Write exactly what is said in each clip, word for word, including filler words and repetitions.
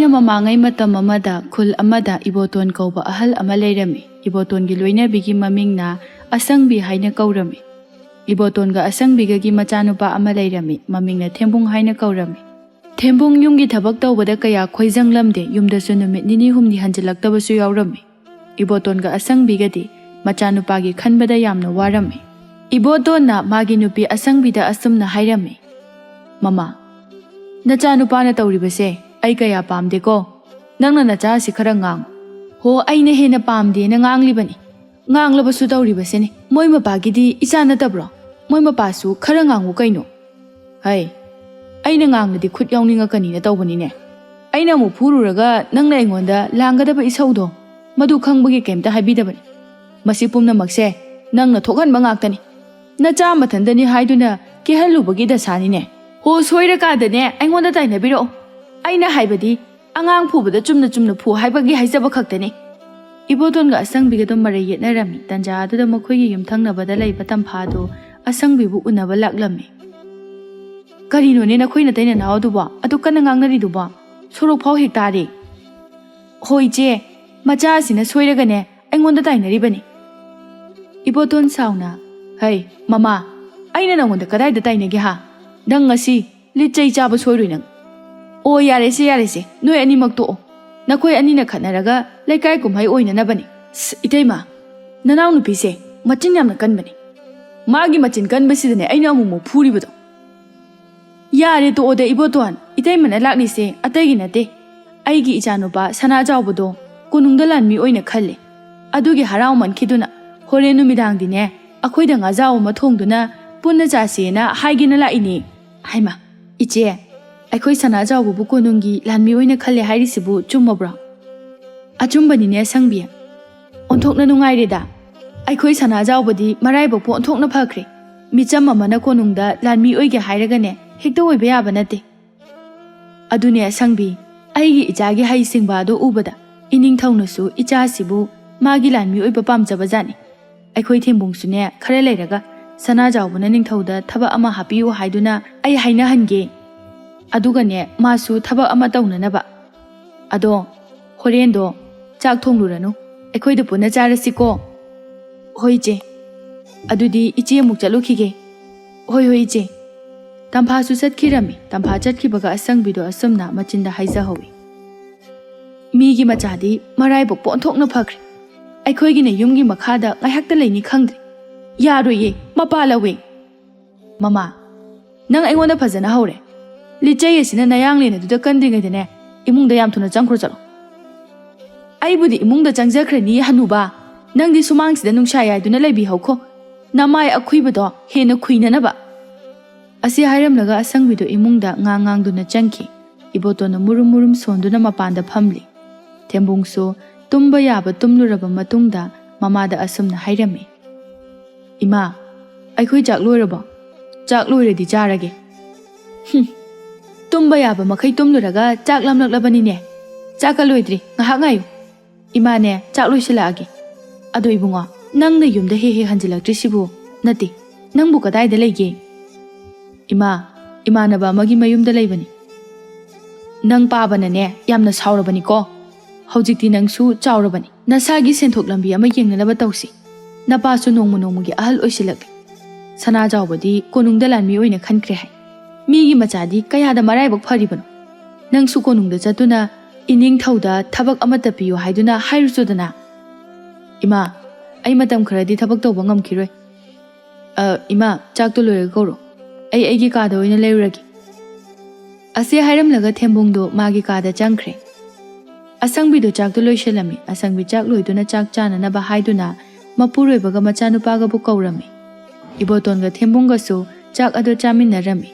ꯃꯃꯥꯡꯉꯩ ꯃꯇꯝ ꯑꯃꯗ ꯈꯨꯜ ꯑꯃꯗ ꯏꯕꯣꯇꯣꯟ ꯀꯧꯕ ꯑꯍꯜ ꯑꯃ ꯂꯩꯔꯝꯃꯤ꯫ ꯏꯕꯣꯇꯣꯟꯒꯤ ꯂꯣꯏꯅꯕꯤꯒꯤ ꯃꯃꯤꯡꯅ ꯑꯁꯪꯕꯤ ꯍꯥꯏꯅ ꯀꯧꯔꯝꯃꯤ꯫ ꯏꯕꯣꯇꯣꯟꯒ ꯑꯁꯪꯕꯤꯒꯒꯤ ꯃꯆꯥꯅꯨꯄꯥ ꯑꯃ ꯂꯩꯔꯝꯃꯤ꯫ ꯃꯃꯤꯡꯅ ꯊꯦꯝꯕꯨꯡ ꯍꯥꯏꯅ ꯀꯧꯔꯝꯃꯤ꯫ ꯊꯦꯝꯕꯨꯡ ꯌꯨꯝꯒꯤ ꯊꯕꯛ ꯇꯧꯕꯗ ꯀꯌꯥ ꯈꯣꯏꯖꯪꯂꯝꯗꯦ꯫ ꯌꯨꯝꯗꯁꯨ ꯅꯨꯃꯤꯠ ꯅꯤꯅꯤ ꯍꯨꯝꯅꯤ ꯍꯟꯖꯤꯜꯂꯛꯇꯕꯁꯨ ꯌꯥꯎꯔꯝꯃꯤ꯫ ꯏꯕꯣꯇꯣꯟꯒ ꯑꯁꯪꯕꯤꯒꯗꯤ ꯃꯆꯥꯅꯨꯄꯥꯒꯤ ꯈꯟꯕꯗ ꯌꯥꯝꯅ ꯋꯥꯔꯝꯃꯤ꯫ ꯏꯕꯣꯇꯣꯟꯅ ꯃꯥꯒꯤ ꯅꯨꯄꯤ ꯑꯁꯪꯕꯤꯗ ꯑꯁꯨꯝꯅ ꯍꯥꯏꯔꯝꯃꯤ, "ꯃꯃꯥ, ꯅꯆꯥꯅꯨꯄꯥꯅ ꯇꯧꯔꯤꯕꯁꯦ ꯑꯩ ꯀꯌꯥ ꯄꯥꯝꯗꯦꯀꯣ꯫ ꯅꯪꯅ ꯅꯆꯥ ꯑꯁꯤ ꯈꯔ ꯉꯥꯡꯉꯨ꯫" "ꯍꯣ, ꯑꯩꯅ ꯍꯦꯟꯅ ꯄꯥꯝꯗꯦꯅ ꯉꯥꯡꯂꯤꯕꯅꯤ꯫ ꯉꯥꯡꯂꯕꯁꯨ ꯇꯧꯔꯤꯕꯁꯤꯅꯤ꯫ ꯃꯣꯏ ꯃꯄꯥꯒꯤꯗꯤ ꯏꯆꯥ ꯅꯠꯇꯕ꯭ꯔꯣ? ꯃꯣꯏ ꯃꯄꯥꯁꯨ ꯈꯔ ꯉꯥꯡꯉꯨ ꯀꯩꯅꯣ꯫" "ꯍꯩ, ꯑꯩꯅ ꯉꯥꯡꯂꯗꯤ ꯈꯨꯠ ꯌꯥꯎꯅꯤꯡꯉꯛꯀꯅꯤꯅ ꯇꯧꯕꯅꯤꯅꯦ꯫ ꯑꯩꯅ ꯑꯃꯨꯛ ꯐꯨꯔꯨꯔꯒ ꯅꯪꯅ ꯑꯩꯉꯣꯟꯗ ꯂꯥꯡꯒꯗꯕ ꯏꯁꯧꯗꯣ, ꯃꯗꯨ ꯈꯪꯕꯒꯤ ꯀꯩꯝꯇ ꯍꯥꯏꯕꯤꯗꯕꯅꯤ꯫ ꯃꯁꯤ ꯄꯨꯝꯅꯃꯛꯁꯦ ꯅꯪꯅ ꯊꯣꯛꯍꯟꯕ ꯉꯥꯛꯇꯅꯤ꯫ ꯅꯆꯥ ꯃꯊꯟꯗꯅꯤ ꯍꯥꯏꯗꯨꯅ ꯀꯦꯍꯜꯂꯨꯕꯒꯤ ꯗꯁꯥꯅꯤꯅꯦ꯫ ꯍꯣ, ꯁꯣꯏꯔꯀꯥꯟꯗꯅꯦ ꯑꯩꯉꯣꯟꯗ ꯇꯥꯏꯅꯕꯤꯔꯛꯑꯣ꯫ ꯑꯩꯅ ꯍꯥꯏꯕꯗꯤ ꯑꯉꯥꯡ ꯐꯨꯕꯗ ꯆꯨꯝꯅ ꯆꯨꯝꯅ ꯐꯨ ꯍꯥꯏꯕꯒꯤ ꯍꯥꯏꯖꯕ ꯈꯛꯇꯅꯤ꯫" ꯏꯕꯣꯇꯣꯟꯒ ꯑꯁꯪꯕꯤꯒꯗꯣ ꯃꯔꯩ ꯌꯦꯠꯅꯔꯝꯃꯤ꯫ ꯇꯟꯖꯥ ꯑꯗꯨꯗ ꯃꯈꯣꯏꯒꯤ ꯌꯨꯝꯊꯪꯅꯕꯗ ꯂꯩꯕ ꯇꯝꯐꯥꯗꯣ ꯑꯁꯪꯕꯤꯕꯨ ꯎꯅꯕ ꯂꯥꯛꯂꯝꯃꯤ꯫ "ꯀꯔꯤꯅꯣꯅꯦ ꯅꯈꯣꯏ ꯅꯇꯩ ꯅꯅꯥꯎ ꯑꯗꯨꯕꯣ? ꯑꯗꯨ ꯀꯟꯅ ꯉꯥꯡꯅꯔꯤꯗꯨꯕꯣ? ꯁꯣꯔꯣꯛ ꯐꯥꯎ ꯍꯦꯛ ꯇꯥꯔꯦ꯫" "ꯍꯣꯏ ꯏꯆꯦ, ꯃꯆꯥ ꯑꯁꯤꯅ ꯁꯣꯏꯔꯒꯅꯦ ꯑꯩꯉꯣꯟꯗ ꯇꯥꯏꯅꯔꯤꯕꯅꯤ꯫" ꯏꯕꯣꯇꯣꯟ ꯁꯥꯎꯅ, "ꯍꯩ, ꯃꯃꯥ, ꯑꯩꯅ ꯅꯪꯉꯣꯟꯗ ꯀꯗꯥꯏꯗ ꯇꯥꯏꯅꯒꯦ ꯍꯥ? ꯅꯪ ꯉꯁꯤ ꯂꯤꯠ ꯆꯩ ꯆꯥꯕ ꯁꯣꯏꯔꯣꯏ ꯅꯪ꯫" "ꯑꯣ, ꯌꯥꯔꯦꯁꯦ, ꯌꯥꯔꯦꯁꯦ, ꯅꯣꯏ ꯑꯅꯤꯃꯛ ꯇꯣꯛꯑꯣ꯫ ꯅꯈꯣꯏ ꯑꯅꯤꯅ ꯈꯠꯅꯔꯒ ꯂꯩꯀꯥꯏ ꯀꯨꯝꯍꯩ ꯑꯣꯏꯅꯅꯕꯅꯤ꯫" "ꯁ, ꯏꯇꯩꯃ, ꯅꯅꯥꯎꯅꯨꯄꯤꯁꯦ ꯃꯆꯤꯟ ꯌꯥꯝꯅ ꯀꯟꯕꯅꯦ꯫ ꯃꯥꯒꯤ ꯃꯆꯤꯟ ꯀꯟꯕꯁꯤꯗꯅꯦ ꯑꯩꯅ ꯑꯃꯨꯛꯃꯨꯛ ꯐꯨꯔꯤꯕꯗꯣ꯫" "ꯌꯥꯔꯦ ꯇꯣꯛꯑꯣꯗ ꯏꯕꯣꯇꯣꯟ, ꯏꯇꯩꯃꯅ ꯂꯥꯛꯂꯤꯁꯦ ꯑꯇꯩꯒꯤ ꯅꯠꯇꯦ꯫ ꯑꯩꯒꯤ ꯏꯆꯥꯅꯨꯄꯥ ꯁꯅꯥꯖꯥꯎꯕꯗꯣ ꯀꯣꯅꯨꯡꯗ ꯂꯥꯟꯃꯤ ꯑꯣꯏꯅ ꯈꯜꯂꯦ꯫ ꯑꯗꯨꯒꯤ ꯍꯔꯥꯎꯃꯟꯈꯤꯗꯨꯅ ꯍꯣꯔꯦꯟ ꯅꯨꯃꯤꯗꯥꯡꯗꯤꯅꯦ ꯑꯩꯈꯣꯏꯗ ꯉꯥꯖꯥꯎ ꯑꯃ ꯊꯣꯡꯗꯨꯅ ꯄꯨꯟꯅ ꯆꯥꯁꯦꯅ ꯍꯥꯏꯒꯦꯅ ꯂꯥꯛꯏꯅꯦ꯫" "ꯍꯥꯏꯃ, ꯏꯆꯦ, ꯑꯩꯈꯣꯏ ꯁꯅꯥꯖꯥꯎꯕꯕꯨ ꯀꯣꯅꯨꯡꯒꯤ ꯂꯥꯟꯃꯤ ꯑꯣꯏꯅ ꯈꯜꯂꯦ ꯍꯥꯏꯔꯤꯁꯤꯕꯨ ꯆꯨꯝꯃꯕ꯭ꯔꯣ?" "ꯑꯆꯨꯝꯕꯅꯤꯅꯦ ꯑꯁꯪꯕꯤ꯫ ꯑꯣꯟꯊꯣꯛꯅ ꯅꯨꯡꯉꯥꯏꯔꯦꯗ꯫ ꯑꯩꯈꯣꯏ ꯁꯅꯥꯖꯥꯎꯕꯗꯤ ꯃꯔꯥꯏꯕꯛꯄꯨ ꯑꯣꯟꯊꯣꯛꯅ ꯐꯈ꯭ꯔꯦ꯫ ꯃꯤꯆꯝ ꯑꯃꯅ ꯀꯣꯅꯨꯡꯗ ꯂꯥꯟꯃꯤ ꯑꯣꯏꯒꯦ ꯍꯥꯏꯔꯒꯅꯦ ꯍꯦꯛꯇ ꯑꯣꯏꯕ ꯌꯥꯕ ꯅꯠꯇꯦ꯫ ꯑꯗꯨꯅꯦ ꯑꯁꯪꯕꯤ, ꯑꯩꯒꯤ ꯏꯆꯥꯒꯤ ꯍꯩꯁꯤꯡꯕ ꯑꯗꯨ ꯎꯕꯗ ꯏꯅꯤꯡꯊꯧꯅꯁꯨ ꯏꯆꯥꯁꯤꯕꯨ ꯃꯥꯒꯤ ꯂꯥꯟꯃꯤ ꯑꯣꯏꯕ ꯄꯥꯝꯖꯕꯖꯥꯠꯅꯤ꯫ ꯑꯩꯈꯣꯏ ꯊꯦꯝꯕꯨꯡꯁꯨꯅꯦ ꯈꯔ ꯂꯩꯔꯒ ꯁꯅꯥꯖꯥꯎꯕꯅ ꯅꯤꯡꯊꯧꯗ ꯊꯕꯛ ꯑꯃ ꯍꯥꯞꯄꯤꯌꯨ ꯍꯥꯏꯗꯨꯅ ꯑꯩ ꯍꯥꯏꯅꯍꯟꯒꯦ꯫ ꯑꯗꯨꯒꯅꯦ ꯃꯥꯁꯨ ꯊꯕꯛ ꯑꯃ ꯇꯧꯅꯅꯕ ꯑꯗꯣ ꯍꯣꯔꯦꯟꯗꯣ ꯆꯥꯛ ꯊꯣꯡꯂꯨꯔꯅꯨ, ꯑꯩꯈꯣꯏꯗ ꯄꯨꯟꯅ ꯆꯥꯔꯁꯤꯀꯣ꯫ ꯍꯣꯏ ꯏꯆꯦ, ꯑꯗꯨꯗꯤ ꯏꯆꯦ ꯑꯃꯨꯛ ꯆꯠꯂꯨꯈꯤꯒꯦ꯫ ꯍꯣꯏ ꯍꯣꯏ ꯏꯆꯦ꯫ ꯇꯝꯐꯥꯁꯨ ꯆꯠꯈꯤꯔꯝꯃꯤ꯫ ꯇꯝꯐꯥ ꯆꯠꯈꯤꯕꯒ ꯑꯁꯪꯕꯤꯗꯣ ꯑꯁꯨꯝꯅ ꯃꯆꯤꯟꯗ ꯍꯥꯏꯖꯍꯧꯏ: "ꯃꯤꯒꯤ ꯃꯆꯥꯗꯤ ꯃꯔꯥꯏꯕꯛ ꯄꯣꯟꯊꯣꯛꯅ ꯐꯈ꯭ꯔꯦ꯫ ꯑꯩꯈꯣꯏꯒꯤꯅ ꯌꯨꯝꯒꯤ ꯃꯈꯥꯗ ꯉꯥꯏꯍꯥꯛꯇ ꯂꯩꯅꯤ ꯈꯪꯗ꯭ꯔꯦ꯫ ꯌꯥꯔꯣꯏꯌꯦ, ꯃꯄꯥ ꯂꯧꯋꯦ꯫" "ꯃꯃꯥ, ꯅꯪ ꯑꯩꯉꯣꯟꯗ ꯐꯖꯅ ꯍꯧꯔꯦ꯫ ꯂꯤꯆꯩ ꯑꯁꯤꯅ ꯅꯌꯥꯡꯂꯦꯟ ꯑꯗꯨꯗ ꯀꯟꯗ꯭ꯔꯤꯉꯩꯗꯅꯦ, ꯏꯃꯨꯡꯗ ꯌꯥꯝ ꯊꯨꯅ ꯆꯪꯈ꯭ꯔꯣ ꯆꯠꯂꯣ꯫" "ꯑꯩꯕꯨꯗꯤ ꯏꯃꯨꯡꯗ ꯆꯪꯖꯈ꯭ꯔꯅꯤ ꯍꯅꯨꯕ꯫ ꯅꯪꯗꯤ ꯁꯨꯃꯥꯡꯁꯤꯗ ꯅꯨꯡꯁꯥ ꯌꯥꯏꯗꯨꯅ ꯂꯩꯕꯤꯍꯧꯈꯣ, ꯅꯃꯥꯏ ꯑꯈꯨꯏꯕꯗꯣ ꯍꯦꯟꯅ ꯈꯨꯏꯅꯅꯕ꯫" ꯑꯁꯤ ꯍꯥꯏꯔꯝꯂꯒ ꯑꯁꯪꯕꯤꯗꯣ ꯏꯃꯨꯡꯗ ꯉꯥꯡ ꯉꯥꯡꯗꯨꯅ ꯆꯪꯈꯤ꯫ ꯏꯕꯣꯇꯣꯟꯅ ꯃꯨꯔꯨꯝ ꯃꯨꯔꯨꯝ ꯁꯣꯟꯗꯨꯅ ꯃꯄꯥꯟꯗ ꯐꯝꯂꯤ꯫ ꯊꯦꯝꯕꯨꯡꯁꯨ ꯇꯨꯝꯕ ꯌꯥꯕ ꯇꯨꯝꯂꯨꯔꯕ ꯃꯇꯨꯡꯗ ꯃꯃꯥꯗ ꯑꯁꯨꯝꯅ ꯍꯥꯏꯔꯝꯃꯤ: "ꯏꯃꯥ, ꯑꯩꯈꯣꯏ ꯆꯥꯛ ꯂꯣꯏꯔꯕꯣ? ꯆꯥꯛ ꯂꯣꯏꯔꯗꯤ ꯆꯥꯔꯒꯦ꯫" "ꯍꯨꯝ, ꯇꯨꯝꯕ ꯌꯥꯕ ꯃꯈꯩ ꯇꯨꯝꯂꯨꯔꯒ ꯆꯥꯛ ꯂꯥꯝꯂꯛꯂꯕꯅꯤꯅꯦ꯫ ꯆꯥꯛꯀ ꯂꯣꯏꯗ꯭ꯔꯤ, ꯉꯥꯏꯍꯥꯛ ꯉꯥꯏꯌꯨ꯫ ꯏꯃꯥꯅꯦ, ꯆꯥꯛ ꯂꯣꯏꯁꯤꯜꯂꯛꯑꯒꯦ꯫ ꯑꯗꯣ ꯏꯕꯨꯡꯉꯣ, ꯅꯪꯅ ꯌꯨꯝꯗ ꯍꯦꯛ ꯍꯦꯛ ꯍꯟꯖꯤꯜꯂꯛꯇ꯭ꯔꯤꯁꯤꯕꯨ? ꯅꯠꯇꯦ, ꯅꯪꯕꯨ ꯀꯗꯥꯏꯗ ꯂꯩꯒꯦ?" "ꯏꯃꯥ, ꯏꯃꯥꯟꯅꯕ ꯑꯃꯒꯤ ꯃꯌꯨꯝꯗ ꯂꯩꯕꯅꯤ꯫" "ꯅꯪ ꯄꯥꯕꯅꯅꯦ ꯌꯥꯝꯅ ꯁꯥꯎꯔꯕꯅꯤꯀꯣ꯫ ꯍꯧꯖꯤꯛꯇꯤ ꯅꯪꯁꯨ ꯆꯥꯎꯔꯕꯅꯤ꯫ ꯅꯁꯥꯒꯤ ꯁꯦꯟꯊꯣꯛ ꯂꯝꯕꯤ ꯑꯃ ꯌꯦꯡꯅꯅꯕ ꯇꯧꯁꯤ꯫ ꯅꯄꯥꯁꯨ ꯅꯣꯡꯃ ꯅꯣꯡꯃꯒꯤ ꯑꯍꯜ ꯑꯣꯏꯁꯤꯜꯂꯛꯂꯤ꯫ ꯁꯅꯥꯖꯥꯎꯕꯗꯤ ꯀꯣꯅꯨꯡꯗ ꯂꯥꯟꯃꯤ ꯑꯣꯏꯅ ꯈꯟꯈ꯭ꯔꯦ ꯍꯥꯏ꯫ ꯃꯤꯒꯤ ꯃꯆꯥꯗꯤ ꯀꯌꯥꯗ ꯃꯔꯥꯏꯕꯛ ꯐꯔꯤꯕꯅꯣ꯫ ꯅꯪꯁꯨ ꯀꯣꯅꯨꯡꯗ ꯆꯠꯇꯨꯅ ꯏꯅꯤꯡꯊꯧꯗ ꯊꯕꯛ ꯑꯃꯠꯇ ꯄꯤꯌꯨ ꯍꯥꯏꯗꯨꯅ ꯍꯥꯏꯔꯨꯆꯣꯗꯅ꯫" "ꯏꯃꯥ, ꯑꯩ ꯃꯇꯝ ꯈꯔꯗꯤ ꯊꯕꯛ ꯇꯧꯕ ꯉꯝꯈꯤꯔꯣꯏ꯫ ꯑ, ꯏꯃꯥ, ꯆꯥꯛꯇꯣ ꯂꯣꯏꯔꯒ ꯀꯧꯔꯣ꯫ ꯑꯩ ꯑꯩꯒꯤ ꯀꯥꯗ ꯑꯣꯏꯅ ꯂꯩꯔꯨꯔꯒꯦ꯫" ꯑꯁꯤ ꯍꯥꯏꯔꯝꯂꯒ ꯊꯦꯝꯕꯨꯡꯗꯣ ꯃꯥꯒꯤ ꯀꯥꯗ ꯆꯪꯈ꯭ꯔꯦ꯫ ꯑꯁꯪꯕꯤꯗꯣ ꯆꯥꯛꯇꯣ ꯂꯣꯏꯁꯤꯜꯂꯝꯃꯤ꯫ ꯑꯁꯪꯕꯤ ꯆꯥꯛ ꯂꯣꯏꯗꯨꯅ ꯆꯥꯛ ꯆꯥꯅꯅꯕ ꯍꯥꯏꯗꯨꯅ ꯃꯄꯨꯔꯣꯏꯕꯒ ꯃꯆꯥꯅꯨꯄꯥꯒꯕꯨ ꯀꯧꯔꯝꯃꯤ꯫ ꯏꯕꯣꯇꯣꯟꯒ ꯊꯦꯝꯕꯨꯡꯒꯁꯨ ꯆꯥꯛ ꯑꯗꯨ ꯆꯥꯃꯤꯟꯅꯔꯝꯃꯤ꯫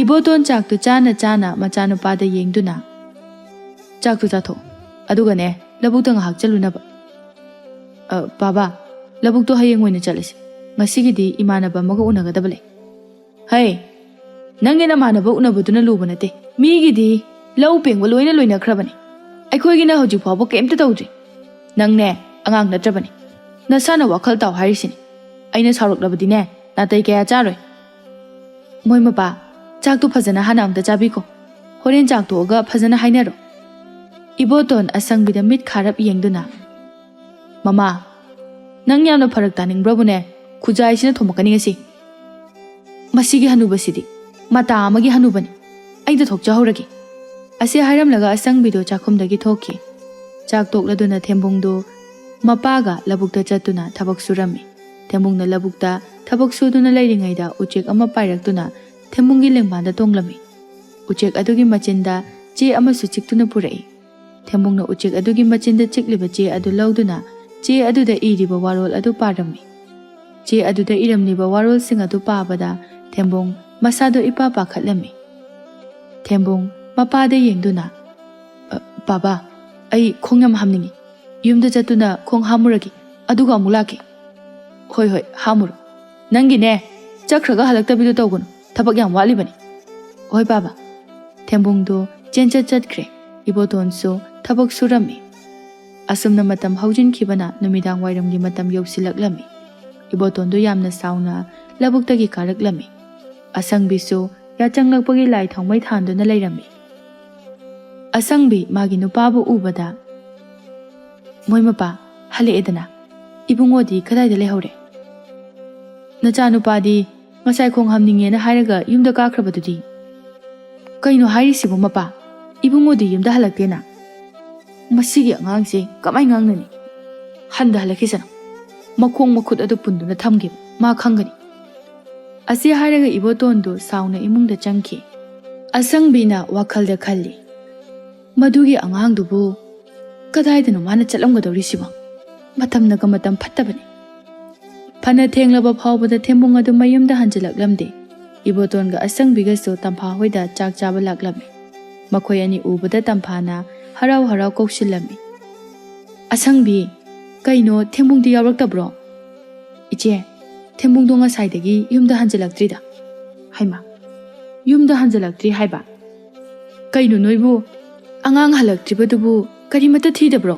ꯏꯕꯣꯇꯣꯟ ꯆꯥꯛꯇꯨ ꯆꯥꯅ ꯆꯥꯅ ꯃꯆꯥꯅꯨꯄꯥꯗ ꯌꯦꯡꯗꯨꯅ, "ꯆꯥꯛꯇꯨ ꯆꯥꯊꯣꯛ, ꯑꯗꯨꯒꯅꯦ, ꯂꯧꯕꯨꯛꯇ ꯉꯥꯏꯍꯥꯛ ꯆꯠꯂꯨꯅꯕ꯫" "ꯑ, ꯕꯥꯕꯥ, ꯂꯧꯕꯨꯛꯇꯣ ꯍꯌꯦꯡ ꯑꯣꯏꯅ ꯆꯠꯂꯁꯤ꯫ ꯉꯁꯤꯒꯤꯗꯤ ꯏꯃꯥꯟꯅꯕ ꯑꯃꯒ ꯎꯅꯒꯗꯕ ꯂꯩ꯫" "ꯍꯩ, ꯅꯪꯒꯤ ꯅꯃꯥꯟꯅꯕ ꯎꯅꯕꯗꯨꯅ ꯂꯨꯕ ꯅꯠꯇꯦ꯫ ꯃꯤꯒꯤꯗꯤ ꯂꯧ ꯄꯦꯡꯕ ꯂꯣꯏꯅ ꯂꯣꯏꯅꯈ꯭ꯔꯕꯅꯤ꯫ ꯑꯩꯈꯣꯏꯒꯤꯅ ꯍꯧꯖꯤꯛ ꯐꯥꯎꯕ ꯀꯩꯝꯇ ꯇꯧꯗ꯭ꯔꯤ꯫ ꯅꯪꯅꯦ, ꯑꯉꯥꯡ ꯅꯠꯇ꯭ꯔꯕꯅꯤ꯫ ꯅꯁꯥꯅ ꯋꯥꯈꯜ ꯇꯥꯎ ꯍꯥꯏꯔꯤꯁꯤꯅꯤ꯫ ꯑꯩꯅ ꯁꯥꯎꯔꯛꯂꯕꯗꯤꯅꯦ, ꯅꯥꯇꯩ ꯀꯌꯥ ꯆꯥꯔꯣꯏ꯫" "ꯃꯣꯏ ꯃꯄꯥ, ꯆꯥꯛꯇꯨ ꯐꯖꯅ ꯍꯥꯟꯅ ꯑꯝꯇ ꯆꯥꯕꯤꯈꯣ꯫ ꯍꯣꯔꯦꯟ ꯆꯥꯛ ꯇꯣꯛꯑꯒ ꯐꯖꯅ ꯍꯥꯏꯅꯔꯣ꯫" ꯏꯕꯣꯇꯣꯟ ꯑꯁꯪꯕꯤꯗ ꯃꯤꯠ ꯈꯥꯔꯞ ꯌꯦꯡꯗꯨꯅ, "ꯃꯃꯥ, ꯅꯪ ꯌꯥꯝꯅ ꯐꯔꯛ ꯇꯥꯅꯤꯡꯕ꯭ꯔꯕꯨꯅꯦ? ꯈꯨꯖꯥꯏꯁꯤꯅ ꯊꯣꯝꯃꯛꯀꯅꯤ ꯉꯁꯤ꯫ ꯃꯁꯤꯒꯤ ꯍꯅꯨꯕꯁꯤꯗꯤ ꯃꯇꯥ ꯑꯃꯒꯤ ꯍꯅꯨꯕꯅꯤ꯫ ꯑꯩꯗ ꯊꯣꯛꯆꯍꯧꯔꯒꯦ"꯫ ꯑꯁꯤ ꯍꯥꯏꯔꯝꯂꯒ ꯑꯁꯪꯕꯤꯗꯣ ꯆꯥꯛꯈꯨꯝꯗꯒꯤ ꯊꯣꯛꯈꯤ꯫ ꯆꯥꯛ ꯇꯣꯛꯂꯗꯨꯅ ꯊꯦꯝꯕꯨꯡꯗꯣ ꯃꯄꯥꯒ ꯂꯧꯕꯨꯛꯇ ꯆꯠꯇꯨꯅ ꯊꯕꯛ ꯁꯨꯔꯝꯃꯤ꯫ ꯊꯦꯝꯕꯨꯡꯅ ꯂꯧꯕꯨꯛꯇ ꯊꯕꯛ ꯁꯨꯗꯨꯅ ꯂꯩꯔꯤꯉꯩꯗ ꯎꯆꯦꯛ ꯑꯃ ꯄꯥꯏꯔꯛꯇꯨꯅ ꯊꯦꯝꯕꯨꯡꯒꯤ ꯂꯦꯡꯕꯥꯟꯗ ꯇꯣꯡꯂꯝꯃꯤ꯫ ꯎꯆꯦꯛ ꯑꯗꯨꯒꯤ ꯃꯆꯤꯟꯗ ꯆꯦ ꯑꯃꯁꯨ ꯆꯤꯛꯇꯨꯅ ꯄꯨꯔꯛꯏ꯫ ꯊꯦꯝꯕꯨꯡꯅ ꯎꯆꯦꯛ ꯑꯗꯨꯒꯤ ꯃꯆꯤꯟꯗ ꯆꯤꯛꯂꯤꯕ ꯆꯦ ꯑꯗꯨ ꯂꯧꯗꯨꯅ ꯆꯦ ꯑꯗꯨꯗ ꯏꯔꯤꯕ ꯋꯥꯔꯣꯜ ꯑꯗꯨ ꯄꯥꯔꯝꯃꯤ꯫ ꯆꯦ ꯑꯗꯨꯗ ꯏꯔꯝꯂꯤꯕ ꯋꯥꯔꯣꯜꯁꯤꯡ ꯑꯗꯨ ꯄꯥꯕꯗ ꯊꯦꯝꯕꯨꯡ ꯃꯁꯥꯗꯣ ꯏꯄꯥ ꯄꯥꯈꯠꯂꯝꯃꯤ꯫ ꯊꯦꯝꯕꯨꯡ ꯃꯄꯥꯗ ꯌꯦꯡꯗꯨꯅ, "ꯑ, ꯕꯥꯕꯥ, ꯑꯩ ꯈꯣꯡ ꯌꯥꯝ ꯍꯥꯝꯅꯤꯡꯏ꯫ ꯌꯨꯝꯗ ꯆꯠꯇꯨꯅ ꯈꯣꯡ ꯍꯥꯝꯃꯨꯔꯒꯦ, ꯑꯗꯨꯒ ꯑꯃꯨꯛ ꯂꯥꯛꯀꯦ"꯫ "ꯍꯣꯏ, ꯍꯣꯏ, ꯍꯥꯝꯃꯨꯔꯣ꯫ ꯅꯪꯒꯤꯅꯦ, ꯆꯠꯈ꯭ꯔꯒ ꯍꯜꯂꯛꯇꯕꯤꯗꯣ ꯇꯧꯒꯅꯨ, ꯊꯕꯛ ꯌꯥꯝ ꯋꯥꯠꯂꯤꯕꯅꯤ"꯫ "ꯍꯣꯏ, ꯕꯥꯕꯥ"꯫ ꯊꯦꯝꯕꯨꯡꯗꯣ ꯆꯦꯟꯆꯠ ꯆꯠꯈ꯭ꯔꯦ꯫ ꯏꯕꯣꯇꯣꯟꯁꯨ ꯊꯕꯛ ꯁꯨꯔꯝꯃꯤ꯫ ꯑꯁꯨꯝꯅ ꯃꯇꯝ ꯍꯧꯖꯤꯟꯈꯤꯕꯅ ꯅꯨꯃꯤꯗꯥꯡ ꯋꯥꯏꯔꯝꯒꯤ ꯃꯇꯝ ꯌꯧꯁꯤꯜꯂꯛꯂꯝꯃꯤ꯫ ꯏꯕꯣꯇꯣꯟꯗꯣ ꯌꯥꯝꯅ ꯁꯥꯎꯅ ꯂꯧꯕꯨꯛꯇꯒꯤ ꯀꯥꯔꯛꯂꯝꯃꯤ꯫ ꯑꯁꯪꯕꯤꯁꯨ ꯌꯥꯆꯪꯂꯛꯄꯒꯤ ꯂꯥꯏ ꯊꯥꯎꯃꯩ ꯊꯥꯟꯗꯨꯅ ꯂꯩꯔꯝꯃꯤ꯫ ꯑꯁꯪꯕꯤ ꯃꯥꯒꯤ ꯅꯨꯄꯥꯕꯨ ꯎꯕꯗ, "ꯃꯣꯏ ꯃꯄꯥ, ꯍꯜꯂꯛꯑꯦꯗꯅ? ꯏꯕꯨꯡꯉꯣꯗꯤ ꯀꯗꯥꯏꯗ ꯂꯩꯍꯧꯔꯦ? ꯅꯆꯥꯅꯨꯄꯥꯗꯤ ꯉꯁꯥꯏ ꯈꯣꯡ ꯍꯥꯝꯅꯤꯡꯉꯦꯅ ꯍꯥꯏꯔꯒ ꯌꯨꯝꯗ ꯀꯥꯈ꯭ꯔꯕꯗꯨꯗꯤ? ꯀꯩꯅꯣ ꯍꯥꯏꯔꯤꯁꯤꯕꯨ ꯃꯄꯥ? ꯏꯕꯨꯡꯉꯣꯗꯤ ꯌꯨꯝꯗ ꯍꯜꯂꯛꯇꯦꯅ?" "ꯃꯁꯤꯒꯤ ꯑꯉꯥꯡꯁꯦ ꯀꯃꯥꯏ ꯉꯥꯡꯅꯅꯤ? ꯍꯟꯗ ꯍꯜꯂꯛꯈꯤꯁꯅꯨ꯫ ꯃꯈꯣꯡ ꯃꯈꯨꯠ ꯑꯗꯨ ꯄꯨꯟꯗꯨꯅ ꯊꯝꯒꯦ, ꯃꯥ ꯈꯪꯒꯅꯤ"꯫ ꯑꯁꯤ ꯍꯥꯏꯔꯒ ꯏꯕꯣꯇꯣꯟꯗꯨ ꯁꯥꯎꯅ ꯏꯃꯨꯡꯗ ꯆꯪꯈꯤ꯫ ꯑꯁꯪꯕꯤꯅ ꯋꯥꯈꯜꯗ ꯈꯜꯂꯤ, "ꯃꯗꯨꯒꯤ ꯑꯉꯥꯡꯗꯨꯕꯨ ꯀꯗꯥꯏꯗꯅꯣ ꯃꯥꯅ ꯆꯠꯂꯝꯒꯗꯧꯔꯤꯁꯤꯕꯣ? ꯃꯇꯝꯅꯒ ꯃꯇꯝ ꯐꯠꯇꯕꯅꯤ"꯫ ꯐꯅ ꯊꯦꯡꯂꯕ ꯐꯥꯎꯕꯗ ꯊꯦꯝꯕꯨꯡ ꯑꯗꯨ ꯃꯌꯨꯝꯗ ꯍꯟꯖꯤꯜꯂꯛꯂꯝꯗꯦ꯫ ꯏꯕꯣꯇꯣꯟꯒ ꯑꯁꯪꯕꯤꯒꯁꯨ ꯇꯝꯐꯥ ꯍꯣꯏꯗ ꯆꯥꯛ ꯆꯥꯕ ꯂꯥꯛꯂꯝꯃꯤ꯫ ꯃꯈꯣꯏ ꯑꯅꯤ ꯎꯕꯗ ꯇꯝꯐꯥꯅ ꯍꯔꯥꯎ ꯍꯔꯥꯎ ꯀꯧꯁꯤꯜꯂꯝꯃꯤ꯫ "ꯑꯁꯪꯕꯤ, ꯀꯩꯅꯣ, ꯊꯦꯝꯕꯨꯡꯗꯤ ꯌꯥꯎꯔꯛꯇꯕ꯭ꯔꯣ?" "ꯏꯆꯦ, ꯊꯦꯝꯕꯨꯡꯗꯣ ꯉꯁꯥꯏꯗꯒꯤ ꯌꯨꯝꯗ ꯍꯟꯖꯤꯜꯂꯛꯇ꯭ꯔꯤꯗ"꯫ "ꯍꯩꯃꯥ, ꯌꯨꯝꯗ ꯍꯟꯖꯤꯜꯂꯛꯇ꯭ꯔꯤ ꯍꯥꯏꯕ? ꯀꯩꯅꯣ ꯅꯣꯏꯕꯨ, ꯑꯉꯥꯡ ꯍꯜꯂꯛꯇ꯭ꯔꯤꯕꯗꯨꯕꯨ ꯀꯔꯤꯃꯠꯇ ꯊꯤꯗꯕ꯭ꯔꯣ?"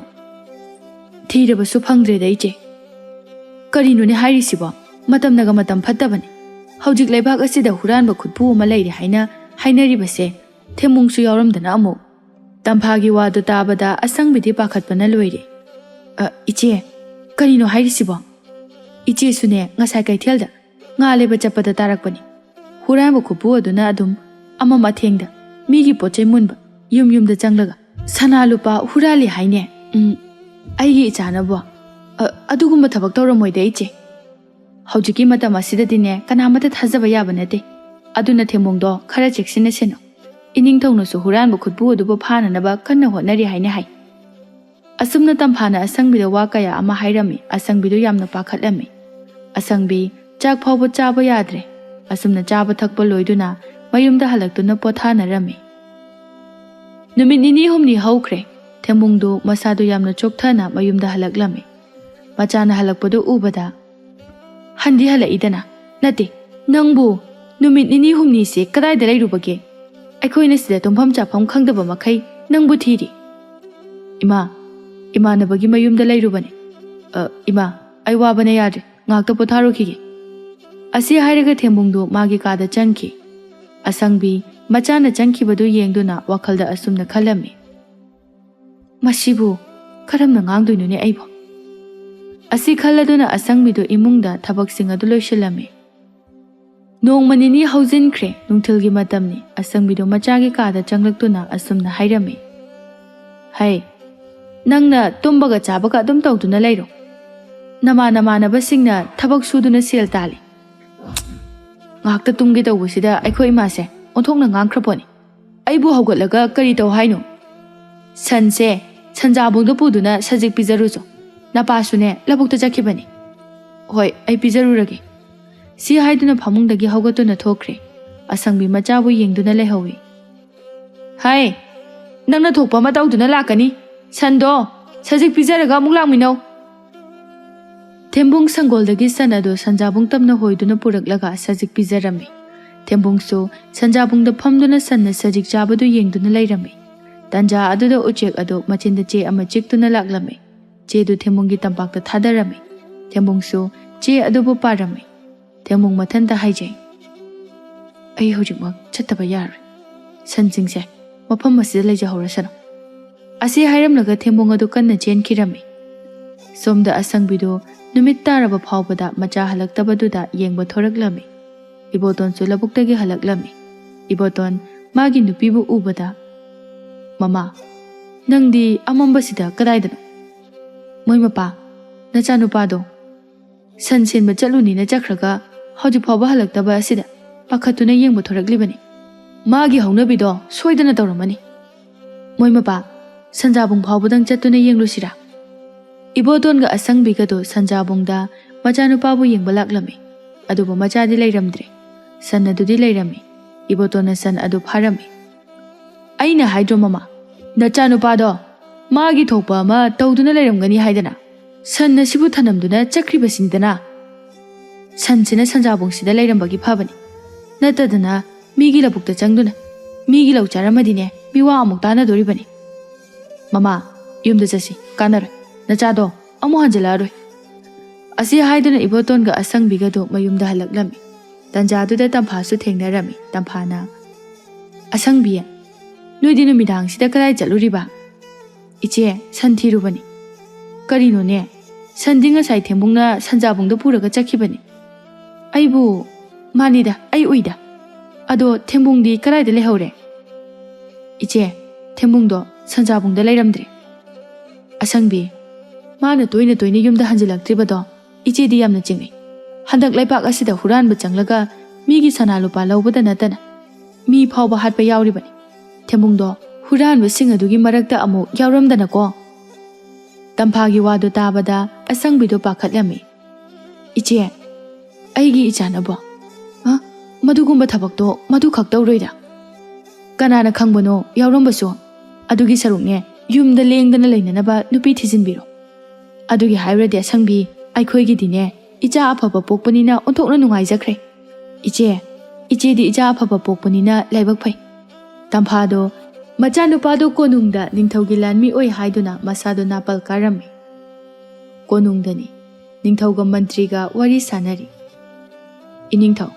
"ꯊꯤꯔꯕꯁꯨ ꯐꯪꯗ꯭ꯔꯦꯗ ꯏꯆꯦ꯫ ꯀꯔꯤꯅꯣꯅꯦ ꯍꯥꯏꯔꯤꯁꯤꯕꯣ? ꯃꯇꯝꯅꯒ ꯃꯇꯝ ꯐꯠꯇꯕꯅꯦ꯫ ꯍꯧꯖꯤꯛ ꯂꯩꯕꯥꯛ ꯑꯁꯤꯗ ꯍꯨꯔꯥꯟꯕ ꯈꯨꯠꯄꯨ ꯑꯃ ꯂꯩꯔꯦ ꯍꯥꯏꯅ ꯍꯥꯏꯅꯔꯤꯕꯁꯦ ꯊꯦꯝꯕꯨꯡꯁꯨ ꯌꯥꯎꯔꯝꯗꯅ ꯑꯃꯨꯛ꯫ ꯇꯝꯐꯥꯒꯤ ꯋꯥꯗꯨ ꯇꯥꯕꯗ ꯑꯁꯪꯕꯤꯗꯤ ꯄꯥꯈꯠꯄꯅ ꯂꯣꯏꯔꯦ꯫ "ꯑ, ꯏꯆꯦ, ꯀꯔꯤꯅꯣ ꯍꯥꯏꯔꯤꯁꯤꯕꯣ? ꯏꯆꯦꯁꯨꯅꯦ ꯉꯁꯥꯏ ꯀꯩꯊꯦꯜꯗ ꯉꯥ ꯂꯩꯕ ꯆꯠꯄꯗ ꯇꯥꯔꯛꯄꯅꯤ꯫ ꯍꯨꯔꯥꯟꯕ ꯈꯨꯠꯄꯨ ꯑꯗꯨꯅ ꯑꯗꯨꯝ ꯑꯃꯝ ꯑꯊꯦꯡꯗ ꯃꯤꯒꯤ ꯄꯣꯠ ꯆꯩ ꯃꯨꯟꯕ, ꯌꯨꯝ ꯌꯨꯝꯗ ꯆꯪꯂꯒ ꯁꯅꯥ ꯂꯨꯄꯥ ꯍꯨꯔꯥꯜꯂꯤ ꯍꯥꯏꯅꯦ꯫ ꯎꯝ, ꯑꯩꯒꯤ ꯏꯆꯥꯅꯕꯣ? ꯑ, ꯑꯗꯨꯒꯨꯝꯕ ꯊꯕꯛ ꯇꯧꯔꯝꯃꯣꯏꯗ, ꯏꯆꯦ꯫ ꯍꯧꯖꯤꯛꯀꯤ ꯃꯇꯝ ꯑꯁꯤꯗꯗꯤꯅꯦ ꯀꯅꯥꯃꯠꯇ ꯊꯥꯖꯕ ꯌꯥꯕ ꯅꯠꯇꯦ꯫ ꯑꯗꯨꯅ ꯊꯦꯝꯕꯨꯡꯗꯣ ꯈꯔ ꯆꯦꯛꯁꯤꯟꯅ ꯁꯦꯟꯅꯧ꯫ ꯏꯅꯤꯡꯊꯧꯅꯁꯨ ꯍꯨꯔꯥꯟꯕ ꯈꯨꯠꯄꯨ ꯑꯗꯨꯕꯨ ꯐꯥꯅꯅꯕ ꯀꯟꯅ ꯍꯣꯠꯅꯔꯤ ꯍꯥꯏꯅ ꯍꯥꯏ꯫" ꯑꯁꯨꯝꯅ ꯇꯝꯐꯥꯅ ꯑꯁꯪꯕꯤꯗ ꯋꯥ ꯀꯌꯥ ꯑꯃ ꯍꯥꯏꯔꯝꯃꯤ꯫ ꯑꯁꯪꯕꯤꯗꯨ ꯌꯥꯝꯅ ꯄꯥꯈꯠꯂꯝꯃꯤ꯫ ꯑꯁꯪꯕꯤ ꯆꯥꯛ ꯐꯥꯎꯕ ꯆꯥꯕ ꯌꯥꯗ꯭ꯔꯦ꯫ ꯑꯁꯨꯝꯅ ꯆꯥꯕ ꯊꯛꯄ ꯂꯣꯏꯗꯨꯅ ꯃꯌꯨꯝꯗ ꯍꯜꯂꯛꯇꯨꯅ ꯄꯣꯊꯥꯅꯔꯝꯃꯤ꯫ ꯅꯨꯃꯤꯠ ꯅꯤꯅꯤ ꯍꯨꯝꯅꯤ ꯍꯧꯈ꯭ꯔꯦ꯫ ꯊꯦꯝꯕꯨꯡꯗꯨ ꯃꯁꯥꯗꯨ ꯌꯥꯝꯅ ꯆꯣꯛꯊꯅ ꯃꯌꯨꯝꯗ ꯍꯜꯂꯛꯂꯝꯃꯤ꯫ ꯃꯆꯥꯅ ꯍꯜꯂꯛꯄꯗꯨ ꯎꯕꯗ, "ꯍꯟꯗꯤ ꯍꯜꯂꯛꯏꯗꯅ? ꯅꯠꯇꯦ, ꯅꯪꯕꯨ ꯅꯨꯃꯤꯠ ꯅꯤꯅꯤ ꯍꯨꯝꯅꯤꯁꯦ ꯀꯗꯥꯏꯗ ꯂꯩꯔꯨꯕꯒꯦ? ꯑꯩꯈꯣꯏꯅ ꯁꯤꯗ ꯇꯨꯝꯐꯝ ꯆꯥꯐꯝ ꯈꯪꯗꯕ ꯃꯈꯩ ꯅꯪꯕꯨ ꯊꯤꯔꯤ꯫" "ꯏꯃꯥ, ꯏꯃꯥꯟꯅꯕꯒꯤ ꯃꯌꯨꯝꯗ ꯂꯩꯔꯨꯕꯅꯤ꯫ ꯑ, ꯏꯃꯥ, ꯑꯩ ꯋꯥꯕꯅ ꯌꯥꯗ꯭ꯔꯦ, ꯉꯥꯛꯇ ꯄꯣꯊꯥꯔꯨꯈꯤꯒꯦ꯫" ꯑꯁꯤ ꯍꯥꯏꯔꯒ ꯊꯦꯝꯕꯨꯡꯗꯨ ꯃꯥꯒꯤ ꯀꯥꯗ ꯆꯪꯈꯤ꯫ ꯑꯁꯪꯕꯤ ꯃꯆꯥꯅ ꯆꯪꯈꯤꯕꯗꯨ ꯌꯦꯡꯗꯨꯅ ꯋꯥꯈꯜꯗ ꯑꯁꯨꯝꯅ ꯈꯜꯂꯝꯃꯤ, "ꯃꯁꯤꯕꯨ ꯀꯔꯝꯅ ꯉꯥꯡꯗꯣꯏꯅꯣꯅꯦ ꯑꯩꯕꯨ?" ꯑꯁꯤ ꯈꯜꯂꯗꯨꯅ ꯑꯁꯪꯕꯤꯗꯨ ꯏꯃꯨꯡꯗ ꯊꯕꯛꯁꯤꯡ ꯑꯗꯨ ꯂꯣꯏꯁꯤꯜꯂꯝꯃꯤ꯫ ꯅꯣꯡꯃ ꯅꯤꯅꯤ ꯍꯧꯖꯤꯟꯈ꯭ꯔꯦ꯫ ꯅꯨꯡꯊꯤꯜꯒꯤ ꯃꯇꯝꯅꯤ꯫ ꯑꯁꯪꯕꯤꯗꯨ ꯃꯆꯥꯒꯤ ꯀꯥꯗ ꯆꯪꯂꯛꯇꯨꯅ ꯑꯁꯨꯝꯅ ꯍꯥꯏꯔꯝꯃꯤ, "ꯍꯩ, ꯅꯪꯅ ꯇꯨꯝꯕꯒ ꯆꯥꯕꯒ ꯑꯗꯨꯝ ꯇꯧꯗꯨꯅ ꯂꯩꯔꯣ꯫ ꯅꯃꯥꯟ ꯅꯃꯥꯟꯅꯕꯁꯤꯡꯅ ꯊꯕꯛ ꯁꯨꯗꯨꯅ ꯁꯦꯜ ꯇꯥꯜꯂꯤ꯫ ꯉꯥꯛꯇ ꯇꯨꯝꯒꯦ ꯇꯧꯕꯁꯤꯗ ꯑꯩꯈꯣꯏ ꯏꯃꯥꯁꯦ ꯑꯣꯟꯊꯣꯛꯅ ꯉꯥꯡꯈ꯭ꯔ ꯄꯣꯠꯅꯤ꯫ ꯑꯩꯕꯨ ꯍꯧꯒꯠꯂꯒ ꯀꯔꯤ ꯇꯧ ꯍꯥꯏꯅꯣ? ꯁꯟꯁꯦ ꯁꯟꯖꯥꯕꯨꯡꯗ ꯄꯨꯗꯨꯅ ꯁꯖꯤꯛ ꯄꯤꯖꯔꯨꯆꯣ꯫ ꯅꯄꯥꯁꯨꯅꯦ ꯂꯧꯕꯨꯛꯇ ꯆꯠꯈꯤꯕꯅꯤ꯫" "ꯍꯣꯏ, ꯑꯩ ꯄꯤꯖꯔꯨꯔꯒꯦ꯫" ꯁꯤ ꯍꯥꯏꯗꯨꯅ ꯐꯃꯨꯡꯗꯒꯤ ꯍꯧꯒꯠꯇꯨꯅ ꯊꯣꯛꯈ꯭ꯔꯦ꯫ ꯑꯁꯪꯕꯤ ꯃꯆꯥꯕꯨ ꯌꯦꯡꯗꯨꯅ ꯂꯩꯍꯧꯏ꯫ "ꯍꯥꯏ, ꯅꯪꯅ ꯊꯣꯛꯄ ꯑꯃ ꯇꯧꯗꯨꯅ ꯂꯥꯛꯀꯅꯤ꯫ ꯁꯟꯗꯣ ꯁꯖꯤꯛ ꯄꯤꯖꯔꯒ ꯑꯃꯨꯛ ꯂꯥꯛꯃꯤꯟꯅꯧ꯫" ꯊꯦꯝꯕꯨꯡ ꯁꯪꯒꯣꯜꯗꯒꯤ ꯁꯟ ꯑꯗꯨ ꯁꯟꯖꯥꯕꯨꯡ ꯇꯝꯅ ꯍꯣꯏꯗꯨꯅ ꯄꯨꯔꯛꯂꯒ ꯁꯖꯤꯛ ꯄꯤꯖꯔꯝꯃꯤ꯫ ꯊꯦꯝꯕꯨꯡꯁꯨ ꯁꯟꯖꯥꯕꯨꯡꯗ ꯐꯝꯗꯨꯅ ꯁꯟꯅ ꯁꯖꯤꯛ ꯆꯥꯕꯗꯨ ꯌꯦꯡꯗꯨꯅ ꯂꯩꯔꯝꯃꯤ꯫ ꯇꯟꯖꯥ ꯑꯗꯨꯗ ꯎꯆꯦꯛ ꯑꯗꯨ ꯃꯆꯤꯟꯗ ꯆꯦ ꯑꯃ ꯆꯤꯛꯇꯨꯅ ꯂꯥꯛꯂꯝꯃꯤ꯫ ꯆꯦꯗꯨ ꯊꯦꯝꯕꯨꯡꯒꯤ ꯇꯝꯄꯥꯛꯇ ꯊꯥꯗꯔꯝꯃꯤ꯫ ꯊꯦꯝꯕꯨꯡꯁꯨ ꯆꯦ ꯑꯗꯨꯕꯨ ꯄꯥꯔꯝꯃꯤ꯫ ꯊꯦꯝꯕꯨꯡ ꯃꯊꯟꯇ ꯍꯥꯏꯖꯩ, "ꯑꯩ ꯍꯧꯖꯤꯛꯃꯛ ꯆꯠꯇꯕ ꯌꯥꯔꯣꯏ꯫ ꯁꯟꯁꯤꯡꯁꯦ ꯃꯐꯝ ꯑꯁꯤꯗ ꯂꯩꯖꯍꯧꯔꯁꯅꯨ꯫ ꯑꯁꯤ ꯍꯥꯏꯔꯝꯂꯒ ꯊꯦꯝꯕꯨꯡ ꯑꯗꯨ ꯀꯟꯅ ꯆꯦꯟꯈꯤꯔꯝꯃꯤ꯫ ꯁꯣꯝꯗ ꯑꯁꯪꯕꯤꯗꯨ ꯅꯨꯃꯤꯠ ꯇꯥꯔꯕ ꯐꯥꯎꯕꯗ ꯃꯆꯥ ꯍꯜꯂꯛꯇꯕꯗꯨꯗ ꯌꯦꯡꯕ ꯊꯣꯔꯛꯂꯝꯃꯤ꯫ ꯏꯕꯣꯇꯣꯟꯁꯨ ꯂꯧꯕꯨꯛꯇꯒꯤ ꯍꯜꯂꯛꯂꯝꯃꯤ꯫ ꯏꯕꯣꯇꯣꯟ ꯃꯥꯒꯤ ꯅꯨꯄꯤꯕꯨ ꯎꯕꯗ, "ꯃꯃꯥ, ꯅꯪꯗꯤ ꯑꯃꯝꯕꯁꯤꯗ ꯀꯗꯥꯏꯗꯅꯣ?" "ꯃꯣꯏ ꯃꯄꯥ, ꯅꯆꯥꯅꯨꯄꯥꯗꯣ ꯁꯟ ꯁꯦꯟꯕ ꯆꯠꯂꯨꯅꯤꯅ ꯆꯠꯈ꯭ꯔꯒ ꯍꯧꯖꯤꯛ ꯐꯥꯎꯕ ꯍꯜꯂꯛꯇꯕ ꯑꯁꯤꯗ ꯄꯥꯈꯠꯇꯨꯅ ꯌꯦꯡꯕ ꯊꯣꯔꯛꯂꯤꯕꯅꯤ꯫ ꯃꯥꯒꯤ ꯍꯧꯅꯕꯤꯗꯣ ꯁꯣꯏꯗꯅ ꯇꯧꯔꯝꯃꯅꯤ꯫ ꯃꯣꯏ ꯃꯄꯥ, ꯁꯟꯖꯥꯕꯨꯡ ꯐꯥꯎꯕꯗꯪ ꯆꯠꯇꯨꯅ ꯌꯦꯡꯂꯨꯁꯤꯔꯥ?" ꯏꯕꯣꯇꯣꯟꯒ ꯑꯁꯪꯕꯤꯒꯗꯣ ꯁꯟꯖꯥꯕꯨꯡꯗ ꯃꯆꯥꯅꯨꯄꯥꯕꯨ ꯌꯦꯡꯕ ꯂꯥꯛꯂꯝꯃꯤ꯫ ꯑꯗꯨꯕꯨ ꯃꯆꯥꯗꯤ ꯂꯩꯔꯝꯗ꯭ꯔꯦ꯫ ꯁꯟ ꯑꯗꯨꯗꯤ ꯂꯩꯔꯝꯃꯤ꯫ ꯏꯕꯣꯇꯣꯟꯅ ꯁꯟ ꯑꯗꯨ ꯐꯥꯔꯝꯃꯤ꯫ "ꯑꯩꯅ ꯍꯥꯏꯗ꯭ꯔꯣ ꯃꯃꯥ, ꯅꯆꯥꯅꯨꯄꯥꯗꯣ ꯃꯥꯒꯤ ꯊꯣꯛꯄ ꯑꯃ ꯇꯧꯗꯨꯅ ꯂꯩꯔꯝꯒꯅꯤ ꯍꯥꯏꯗꯅ? ꯁꯟ ꯑꯁꯤꯕꯨ ꯊꯅꯝꯗꯨꯅ ꯆꯠꯈ꯭ꯔꯤꯕꯁꯤꯅꯤꯗꯅ꯫ ꯁꯟꯁꯤꯅ ꯁꯟꯖꯥꯕꯨꯡꯁꯤꯗ ꯂꯩꯔꯝꯕꯒꯤ ꯐꯕꯅꯤ, ꯅꯠꯇꯗꯅ ꯃꯤꯒꯤ ꯂꯧꯕꯨꯛꯇ ꯆꯪꯗꯨꯅ ꯃꯤꯒꯤ ꯂꯧ ꯆꯥꯔꯝꯃꯗꯤꯅꯦ ꯃꯤꯋꯥ ꯑꯃꯨꯛ ꯇꯥꯅꯗꯣꯔꯤꯕꯅꯤ꯫ ꯃꯃꯥ, ꯌꯨꯝꯗ ꯆꯠꯁꯤ, ꯀꯥꯟꯅꯔꯣꯏ꯫ ꯅꯆꯥꯗꯣ ꯑꯃꯨꯛ ꯍꯟꯖꯤꯜꯂꯛꯑꯔꯣꯏ꯫" ꯑꯁꯤ ꯍꯥꯏꯗꯨꯅ ꯏꯕꯣꯇꯣꯟꯒ ꯑꯁꯪꯕꯤꯒꯗꯨ ꯃꯌꯨꯝꯗ ꯍꯜꯂꯛꯂꯝꯃꯤ꯫ ꯇꯟꯖꯥꯗꯨꯗ ꯇꯝꯐꯥꯁꯨ ꯊꯦꯡꯅꯔꯝꯃꯤ꯫ ꯇꯝꯐꯥꯅ, "ꯑꯁꯪꯕꯤ, ꯅꯣꯏꯗꯤ ꯅꯨꯃꯤꯗꯥꯡꯁꯤꯗ ꯀꯗꯥꯏ ꯆꯠꯂꯨꯔꯤꯕ?" "ꯏꯆꯦ, ꯁꯟ ꯊꯤꯔꯨꯕꯅꯤ꯫" "ꯀꯔꯤꯅꯣꯅꯦ? ꯁꯟꯗꯤ ꯉꯁꯥꯏ ꯊꯦꯝꯕꯨꯡꯅ ꯁꯟꯖꯥꯕꯨꯡꯗ ꯄꯨꯔꯒ ꯆꯠꯈꯤꯕꯅꯤ꯫" "ꯑꯩꯕꯨ, ꯃꯥꯅꯤꯗ, ꯑꯩ ꯎꯏꯗ꯫ ꯑꯗꯣ ꯊꯦꯝꯕꯨꯡꯗꯤ ꯀꯗꯥꯏꯗ ꯂꯩꯍꯧꯔꯦ?" "ꯏꯆꯦ, ꯊꯦꯝꯕꯨꯡꯗꯣ ꯁꯟꯖꯥꯕꯨꯡꯗ ꯂꯩꯔꯝꯗ꯭ꯔꯦ꯫" "ꯑꯁꯪꯕꯤ, ꯃꯥꯅ ꯇꯣꯏꯅ ꯇꯣꯏꯅ ꯌꯨꯝꯗ ꯍꯟꯖꯤꯜꯂꯛꯇ꯭ꯔꯤꯕꯗꯣ ꯏꯆꯦꯗꯤ ꯌꯥꯝꯅ ꯆꯤꯡꯅꯩ꯫ ꯍꯟꯗꯛ ꯂꯩꯕꯥꯛ ꯑꯁꯤꯗ ꯍꯨꯔꯥꯟꯕ ꯆꯪꯂꯒ ꯃꯤꯒꯤ ꯁꯅꯥ ꯂꯨꯄꯥ ꯂꯧꯕꯗ ꯅꯠꯇꯅ ꯃꯤ ꯐꯥꯎꯕ ꯍꯥꯠꯄ ꯌꯥꯎꯔꯤꯕꯅꯤ꯫ ꯊꯦꯝꯕꯨꯡꯗꯣ ꯍꯨꯔꯥꯟꯕꯁꯤꯡ ꯑꯗꯨꯒꯤ ꯃꯔꯛꯇ ꯑꯃꯨꯛ ꯌꯥꯎꯔꯝꯗꯅꯀꯣ꯫" ꯇꯝꯐꯥꯒꯤ ꯋꯥꯗꯨ ꯇꯥꯕꯗ ꯑꯁꯪꯕꯤꯗꯨ ꯄꯥꯈꯠꯂꯝꯃꯤ꯫ "ꯏꯆꯦ, ꯑꯩꯒꯤ ꯏꯆꯥꯅꯕꯣ? ꯑ? ꯃꯗꯨꯒꯨꯝꯕ ꯊꯕꯛꯇꯣ ꯃꯗꯨꯈꯛ ꯇꯧꯔꯣꯏꯗ꯫ ꯀꯅꯥꯅ ꯈꯪꯕꯅꯣ ꯌꯥꯎꯔꯝꯕꯁꯨ꯫ ꯑꯗꯨꯒꯤ ꯁꯔꯨꯛꯅꯦ, ꯌꯨꯝꯗ ꯂꯦꯡꯗꯅ ꯂꯩꯅꯅꯕ ꯅꯨꯄꯤ ꯊꯤꯖꯤꯟꯕꯤꯔꯣ꯫ ꯑꯗꯨꯒꯤ ꯍꯥꯏꯔꯨꯔꯗꯤ ꯑꯁꯪꯕꯤ, ꯑꯩꯈꯣꯏꯒꯤꯗꯤꯅꯦ, ꯏꯆꯥ ꯑꯐꯕ ꯄꯣꯛꯄꯅꯤꯅ ꯑꯣꯟꯊꯣꯛꯅ ꯅꯨꯡꯉꯥꯏꯖꯈ꯭ꯔꯦ꯫ ꯏꯆꯦ, ꯏꯆꯦꯗꯤ ꯏꯆꯥ ꯑꯐꯕ ꯄꯣꯛꯄꯅꯤꯅ ꯂꯥꯏꯕꯛ ꯐꯩ꯫" ꯇꯝꯐꯥꯗꯣ ꯃꯆꯥꯅꯨꯄꯥꯗꯣ ꯀꯣꯅꯨꯡꯗ ꯅꯤꯡꯊꯧꯒꯤ ꯂꯥꯟꯃꯤ ꯑꯣꯏ ꯍꯥꯏꯗꯨꯅ ꯃꯁꯥꯗꯣ ꯅꯥꯄꯜ ꯀꯥꯔꯝꯃꯤ꯫ ꯀꯣꯅꯨꯡꯗꯅꯤ꯫ ꯅꯤꯡꯊꯧꯒ ꯃꯟꯇ꯭ꯔꯤꯒ ꯋꯥꯔꯤ ꯁꯥꯅꯔꯤ꯫ "ꯏꯅꯤꯡꯊꯧ,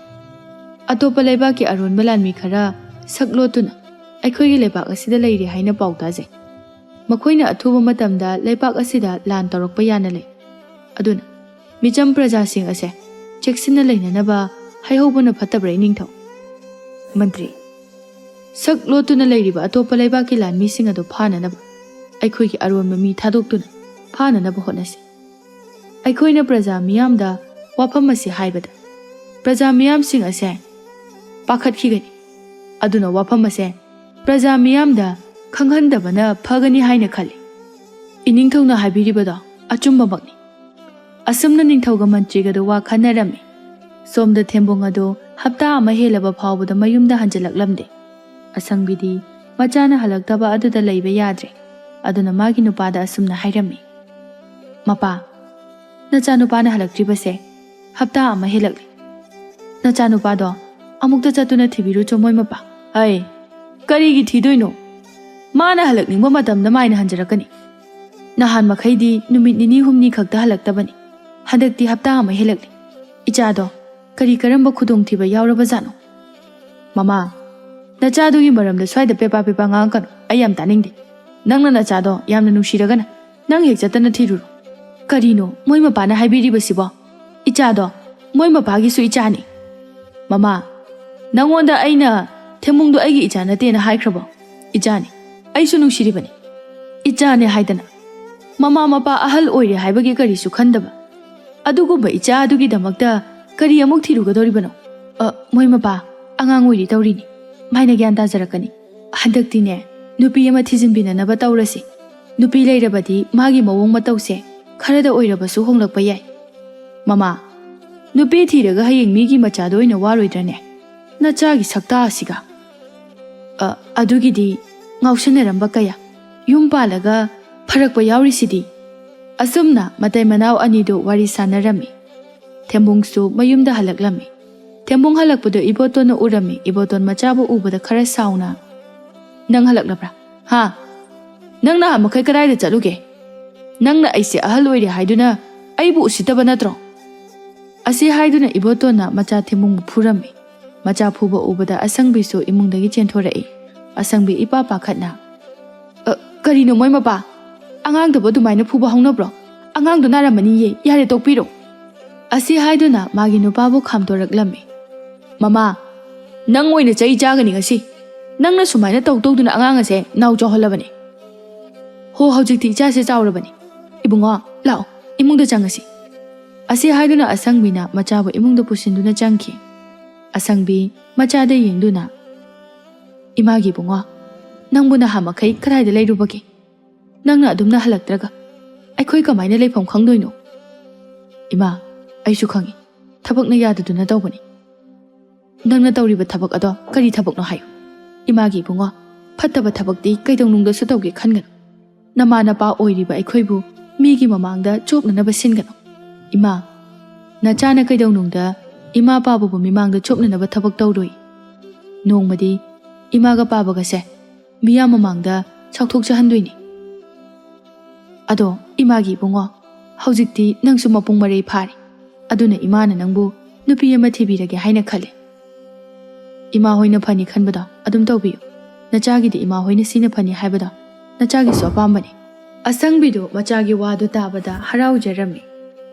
ꯑꯇꯣꯞꯄ ꯂꯩꯕꯥꯛꯀꯤ ꯑꯔꯣꯟꯕ ꯂꯥꯟꯃꯤ ꯈꯔ ꯁꯛ ꯂꯣꯠꯇꯨꯅ ꯑꯩꯈꯣꯏꯒꯤ ꯂꯩꯕꯥꯛ ꯑꯁꯤꯗ ꯂꯩꯔꯤ ꯍꯥꯏꯅ ꯄꯥꯎ ꯇꯥꯖꯩ꯫ ꯃꯈꯣꯏꯅ ꯑꯊꯨꯕ ꯃꯇꯝꯗ ꯂꯩꯕꯥꯛ ꯑꯁꯤꯗ ꯂꯥꯟ ꯇꯧꯔꯛꯄ ꯌꯥꯅ ꯂꯩ꯫ ꯑꯗꯨꯅ ꯃꯤꯆꯝ ꯄ꯭ꯔꯖꯥꯁꯤꯡ ꯑꯁꯦ ꯆꯦꯛꯁꯤꯟꯅ ꯂꯩꯅꯅꯕ ꯍꯥꯏꯍꯧꯕꯅ ꯐꯠꯇꯕ꯭ꯔꯥ, ꯏꯅꯤꯡꯊꯧ? ꯃꯟꯇ꯭ꯔꯤ, ꯁꯛ ꯂꯣꯠꯇꯨꯅ ꯂꯩꯔꯤꯕ ꯑꯇꯣꯞꯄ ꯂꯩꯕꯥꯛꯀꯤ ꯂꯥꯟꯃꯤꯁꯤꯡ ꯑꯗꯨ ꯐꯥꯅꯅꯕ ꯑꯩꯈꯣꯏꯒꯤ ꯑꯔꯣꯟꯕ ꯃꯤ ꯊꯥꯗꯣꯛꯇꯨꯅ ꯐꯥꯅꯅꯕ ꯍꯣꯠꯅꯁꯤ꯫ ꯑꯩꯈꯣꯏꯅ ꯄ꯭ꯔꯖꯥ ꯃꯤꯌꯥꯝꯗ ꯋꯥꯐꯝ ꯑꯁꯤ ꯍꯥꯏꯕꯗ ꯄ꯭ꯔꯖꯥ ꯃꯤꯌꯥꯝꯁꯤꯡ ꯑꯁꯦ ꯄꯥꯈꯠꯈꯤꯒꯅꯤ꯫ ꯑꯗꯨꯅ ꯋꯥꯐꯝ ꯑꯁꯦ ꯄ꯭ꯔꯖꯥ ꯃꯤꯌꯥꯝꯗ ꯈꯪꯍꯟꯗꯕꯅ ꯐꯒꯅꯤ ꯍꯥꯏꯅ ꯈꯜꯂꯤ꯫ ꯏꯅꯤꯡꯊꯧꯅ ꯍꯥꯏꯕꯤꯔꯤꯕꯗꯣ ꯑꯆꯨꯝꯕꯃꯛꯅꯤ꯫ ꯑꯁꯨꯝꯅ ꯅꯤꯡꯊꯧꯒ ꯃꯟꯇ꯭ꯔꯤꯒꯗꯨ ꯋꯥ ꯈꯟꯅꯔꯝꯃꯤ꯫ ꯁꯣꯝꯗ ꯊꯦꯝꯕꯨꯡ ꯑꯗꯨ ꯍꯞꯇꯥ ꯑꯃ ꯍꯦꯜꯂꯕ ꯐꯥꯎꯕꯗ ꯃꯌꯨꯝꯗ ꯍꯟꯖꯤꯜꯂꯛꯂꯝꯗꯦ꯫ ꯑꯁꯪꯕꯤꯗꯤ ꯃꯆꯥꯅ ꯍꯜꯂꯛꯇꯕ ꯑꯗꯨꯗ ꯂꯩꯕ ꯌꯥꯗ꯭ꯔꯦ꯫ ꯑꯗꯨꯅ ꯃꯥꯒꯤ ꯅꯨꯄꯥꯗ ꯑꯁꯨꯝꯅ ꯍꯥꯏꯔꯝꯃꯤ, "ꯃꯄꯥ, ꯅꯆꯥꯅꯨꯄꯥꯅ ꯍꯜꯂꯛꯇ꯭ꯔꯤꯕꯁꯦ ꯍꯞꯇꯥ ꯑꯃ ꯍꯦꯜꯂꯛꯂꯦ꯫ ꯅꯆꯥꯅꯨꯄꯥꯗꯣ ꯑꯃꯨꯛꯇ ꯆꯠꯇꯨꯅ ꯊꯤꯕꯤꯔꯨꯆꯣ, ꯃꯣꯏ ꯃꯄꯥ꯫" "ꯑꯩ ꯀꯔꯤꯒꯤ ꯊꯤꯗꯣꯏꯅꯣ? ꯃꯥꯅ ꯍꯜꯂꯛꯅꯤꯡꯕ ꯃꯇꯝꯗ ꯃꯥꯏꯅ ꯍꯟꯖꯔꯛꯀꯅꯤ꯫ ꯅꯍꯥꯟ ꯃꯈꯩꯗꯤ ꯅꯨꯃꯤꯠ ꯅꯤꯅꯤ ꯍꯨꯝꯅꯤ ꯈꯛꯇ ꯍꯜꯂꯛꯇꯕꯅꯤ꯫ ꯍꯟꯗꯛꯇꯤ ꯍꯞꯇꯥ ꯑꯃ ꯍꯦꯜꯂꯛꯂꯦ꯫ ꯏꯆꯥꯗꯣ ꯀꯔꯤ ꯀꯔꯝꯕ ꯈꯨꯗꯣꯡꯊꯤꯕ ꯌꯥꯎꯔꯕꯖꯥꯠꯅꯣ?" "ꯃꯃꯥ, ꯅꯆꯥꯗꯨꯒꯤ ꯃꯔꯝꯗ ꯁ꯭ꯋꯥꯏꯗ ꯄꯦꯄꯥ ꯄꯦꯄꯥ ꯉꯥꯡꯉꯛꯀꯅꯨ꯫ ꯑꯩ ꯌꯥꯝ ꯇꯥꯅꯤꯡꯗꯦ꯫ ꯅꯪꯅ ꯅꯆꯥꯗꯣ ꯌꯥꯝꯅ ꯅꯨꯡꯁꯤꯔꯒꯅ ꯅꯪ ꯍꯦꯛ ꯆꯠꯇꯅ ꯊꯤꯔꯨꯔꯣ꯫ ꯀꯔꯤꯅꯣ ꯃꯣꯏ ꯃꯄꯥꯅ ꯍꯥꯏꯕꯤꯔꯤꯕꯁꯤꯕꯣ? ꯏꯆꯥꯗꯣ ꯃꯣꯏ ꯃꯄꯥꯒꯤꯁꯨ ꯏꯆꯥꯅꯤ꯫" "ꯃꯃꯥ, ꯅꯪꯉꯣꯟꯗ ꯑꯩꯅ ꯊꯦꯝꯕꯨꯡꯗꯣ ꯑꯩꯒꯤ ꯏꯆꯥ ꯅꯠꯇꯦꯅ ꯍꯥꯏꯈ꯭ꯔꯕꯣ? ꯏꯆꯥꯅꯤ꯫ ꯑꯩꯁꯨ ꯅꯨꯡꯁꯤꯔꯤꯕꯅꯤ꯫ ꯏꯆꯥꯅꯦ ꯍꯥꯏꯗꯅ ꯃꯃꯥ ꯃꯄꯥ ꯑꯍꯜ ꯑꯣꯏꯔꯦ ꯍꯥꯏꯕꯒꯤ ꯀꯔꯤꯁꯨ ꯈꯟꯗꯕ꯫ ꯑꯗꯨꯒꯨꯝꯕ ꯏꯆꯥ ꯑꯗꯨꯒꯤꯗꯃꯛꯇ ꯀꯔꯤ ꯑꯃꯨꯛ ꯊꯤꯔꯨꯒꯗꯧꯔꯤꯕꯅꯣ? ꯑ, ꯃꯣꯏ ꯃꯄꯥ ꯑꯉꯥꯡ ꯑꯣꯏꯔꯤ ꯇꯧꯔꯤꯅꯤ꯫ ꯃꯥꯏꯅ ꯒ꯭ꯌꯥꯟ ꯇꯥꯖꯔꯛꯀꯅꯤ꯫ ꯍꯟꯗꯛꯇꯤꯅꯦ, ꯅꯨꯄꯤ ꯑꯃ ꯊꯤꯖꯤꯟꯕꯤꯅꯅꯕ ꯇꯧꯔꯁꯤ꯫ ꯅꯨꯄꯤ ꯂꯩꯔꯕꯗꯤ ꯃꯥꯒꯤ ꯃꯑꯣꯡ ꯃꯇꯧꯁꯦ ꯈꯔꯗ ꯑꯣꯏꯔꯕꯁꯨ ꯍꯣꯡꯂꯛꯄ ꯌꯥꯏ꯫" "ꯃꯃꯥ, ꯅꯨꯄꯤ ꯊꯤꯔꯒ ꯍꯌꯦꯡ ꯃꯤꯒꯤ ꯃꯆꯥꯗ ꯑꯣꯏꯅ ꯋꯥꯔꯣꯏꯗ꯭ꯔꯅꯦ? ꯅꯆꯥꯒꯤ ꯁꯛꯇꯥ ꯑꯁꯤꯒ꯫" "ꯑ, ꯑꯗꯨꯒꯤꯗꯤ ꯉꯥꯎꯁꯟꯅꯔꯝꯕ ꯀꯌꯥ ꯌꯨꯝ ꯄꯥꯜꯂꯒ ꯐꯔꯛꯄ ꯌꯥꯎꯔꯤꯁꯤꯗꯤ꯫" ꯑꯁꯨꯝꯅ ꯃꯇꯩ ꯃꯅꯥꯎ ꯑꯅꯤꯗꯨ ꯋꯥꯔꯤ ꯁꯥꯟꯅꯔꯝꯃꯤ꯫ ꯊꯦꯝꯕꯨꯡꯁꯨ ꯃꯌꯨꯝꯗ ꯍꯜꯂꯛꯂꯝꯃꯤ꯫ ꯊꯦꯝꯕꯨꯡ ꯍꯜꯂꯛꯄꯗꯨ ꯏꯕꯣꯇꯣꯟꯅ ꯎꯔꯝꯃꯤ꯫ ꯏꯕꯣꯇꯣꯟ ꯃꯆꯥꯕꯨ ꯎꯕꯗ ꯈꯔ ꯁꯥꯎꯅ, "ꯅꯪ ꯍꯜꯂꯛꯂꯕ꯭ꯔꯥ? ꯍꯥ? ꯅꯪ ꯅꯍꯥꯟ ꯃꯈꯩ ꯀꯗꯥꯏꯗ ꯆꯠꯂꯨꯒꯦ? ꯅꯪꯅ ꯑꯩꯁꯦ ꯑꯍꯜ ꯑꯣꯏꯔꯦ ꯍꯥꯏꯗꯨꯅ ꯑꯩꯕꯨ ꯎꯁꯤꯠꯇꯕ ꯅꯠꯇ꯭ꯔꯣ?" ꯑꯁꯤ ꯍꯥꯏꯗꯨꯅ ꯏꯕꯣꯇꯣꯟꯅ ꯃꯆꯥ ꯊꯦꯝꯕꯨꯡꯕꯨ ꯐꯨꯔꯝꯃꯤ꯫ ꯃꯆꯥ ꯐꯨꯕ ꯎꯕꯗ ꯑꯁꯪꯕꯤꯁꯨ ꯏꯃꯨꯡꯗꯒꯤ ꯆꯦꯟꯊꯣꯔꯛꯏ꯫ ꯑꯁꯪꯕꯤ ꯏꯄꯥ ꯄꯥꯈꯠꯅ, "ꯑ, ꯀꯔꯤꯅꯣ ꯃꯣꯏ ꯃꯄꯥ? ꯑꯉꯥꯡꯗꯕꯨ ꯑꯗꯨꯃꯥꯏꯅ ꯐꯨꯕ ꯍꯧꯅꯕ꯭ꯔꯣ? ꯑꯉꯥꯡꯗꯣ ꯅꯥꯔꯝꯃꯅꯤꯌꯦ, ꯌꯥꯔꯦ, ꯇꯣꯛꯄꯤꯔꯣ"꯫ ꯑꯁꯤ ꯍꯥꯏꯗꯨꯅ ꯃꯥꯒꯤ ꯅꯨꯄꯥꯕꯨ ꯈꯥꯝꯗꯣꯔꯛꯂꯝꯃꯤ꯫ "ꯃꯃꯥ, ꯅꯪ ꯑꯣꯏꯅ ꯆꯩ ꯆꯥꯒꯅꯤ ꯉꯁꯤ꯫ ꯅꯪꯅ ꯁꯨꯃꯥꯏꯅ ꯇꯧ ꯇꯧꯗꯨꯅ ꯑꯉꯥꯡ ꯑꯁꯦ ꯅꯥꯎ ꯆꯥꯎꯍꯜꯂꯕꯅꯤ꯫ ꯍꯣ, ꯍꯧꯖꯤꯛꯇꯤ ꯏꯆꯥꯁꯦ ꯆꯥꯎꯔꯕꯅꯤ꯫ ꯏꯕꯨꯡꯉꯣ, ꯂꯥꯛꯑꯣ, ꯏꯃꯨꯡꯗ ꯆꯪꯉꯁꯤ"꯫ ꯑꯁꯤ ꯍꯥꯏꯗꯨꯅ ꯑꯁꯪꯕꯤꯅ ꯃꯆꯥꯕꯨ ꯏꯃꯨꯡꯗ ꯄꯨꯁꯤꯟꯗꯨꯅ ꯆꯪꯈꯤ꯫ ꯑꯁꯪꯕꯤ ꯃꯆꯥꯗ ꯌꯦꯡꯗꯨꯅ, "ꯏꯃꯥꯒꯤ ꯏꯕꯨꯡꯉꯣ, ꯅꯪꯕꯨ ꯅꯍꯥ ꯃꯈꯩ ꯀꯗꯥꯏꯗ ꯂꯩꯔꯨꯕꯒꯦ? ꯅꯪꯅ ꯑꯗꯨꯝꯅ ꯍꯜꯂꯛꯇ꯭ꯔꯒ ꯑꯩꯈꯣꯏ ꯀꯃꯥꯏꯅ ꯂꯩꯐꯝ ꯈꯪꯗꯣꯏꯅꯣ?" "ꯏꯃꯥ, ꯑꯩꯁꯨ ꯈꯪꯉꯤ꯫ ꯊꯕꯛꯅ ꯌꯥꯗꯗꯨꯅ ꯇꯧꯕꯅꯤ꯫ ꯅꯪꯅ ꯇꯧꯔꯤꯕ ꯊꯕꯛ ꯑꯗꯣ ꯀꯔꯤ ꯊꯕꯛꯅꯣ ꯍꯥꯏꯌꯨ? ꯏꯃꯥꯒꯤ ꯏꯕꯨꯡꯉꯣ, ꯐꯠꯇꯕ ꯊꯕꯛꯇꯤ ꯀꯩꯗꯧꯅꯨꯡꯗꯁꯨ ꯇꯧꯒꯦ ꯈꯟꯒꯅꯨ꯫ ꯅꯃꯥ ꯅꯄꯥ ꯑꯣꯏꯔꯤꯕ ꯑꯩꯈꯣꯏꯕꯨ ꯃꯤꯒꯤ ꯃꯃꯥꯡꯗ ꯆꯣꯞꯅꯅꯕ ꯁꯤꯟꯒꯅꯨ꯫ ꯏꯃꯥ, ꯅꯆꯥꯅ ꯀꯩꯗꯧꯅꯨꯡꯗ ꯏꯃꯥ ꯄꯥꯕꯕꯨ ꯃꯤꯃꯥꯡꯗ ꯆꯣꯞꯅꯅꯕ ꯊꯕꯛ ꯇꯧꯔꯣꯏ꯫ ꯅꯣꯡꯃꯗꯤ ꯏꯃꯥꯒ ꯄꯥꯕꯒꯁꯦ ꯃꯤꯌꯥꯝ ꯃꯃꯥꯡꯗ ꯆꯥꯎꯊꯣꯛꯆꯍꯟꯗꯣꯏꯅꯤ꯫ ꯑꯗꯣ ꯏꯃꯥꯒꯤ ꯏꯕꯨꯡꯉꯣ, ꯍꯧꯖꯤꯛꯇꯤ ꯅꯪꯁꯨ ꯃꯄꯨꯡ ꯃꯔꯩ ꯐꯥꯔꯦ꯫ ꯑꯗꯨꯅ ꯏꯃꯥꯅ ꯅꯪꯕꯨ ꯅꯨꯄꯤ ꯑꯃ ꯊꯤꯕꯤꯔꯒꯦ ꯍꯥꯏꯅ ꯈꯜꯂꯦ꯫ ꯏꯃꯥ ꯍꯣꯏꯅ ꯐꯅꯤ ꯈꯟꯕꯗꯣ ꯑꯗꯨꯝ ꯇꯧꯕꯤꯌꯨ꯫ ꯅꯆꯥꯒꯤꯗꯤ ꯏꯃꯥ ꯍꯣꯏꯅ ꯁꯤꯅ ꯐꯅꯤ ꯍꯥꯏꯕꯗꯣ ꯅꯆꯥꯒꯤꯁꯨ ꯑꯄꯥꯝꯕꯅꯤ"꯫ ꯑꯁꯪꯕꯤꯗꯨ ꯃꯆꯥꯒꯤ ꯋꯥꯗꯨ ꯇꯥꯕꯗ ꯍꯔꯥꯎꯖꯔꯝꯃꯤ꯫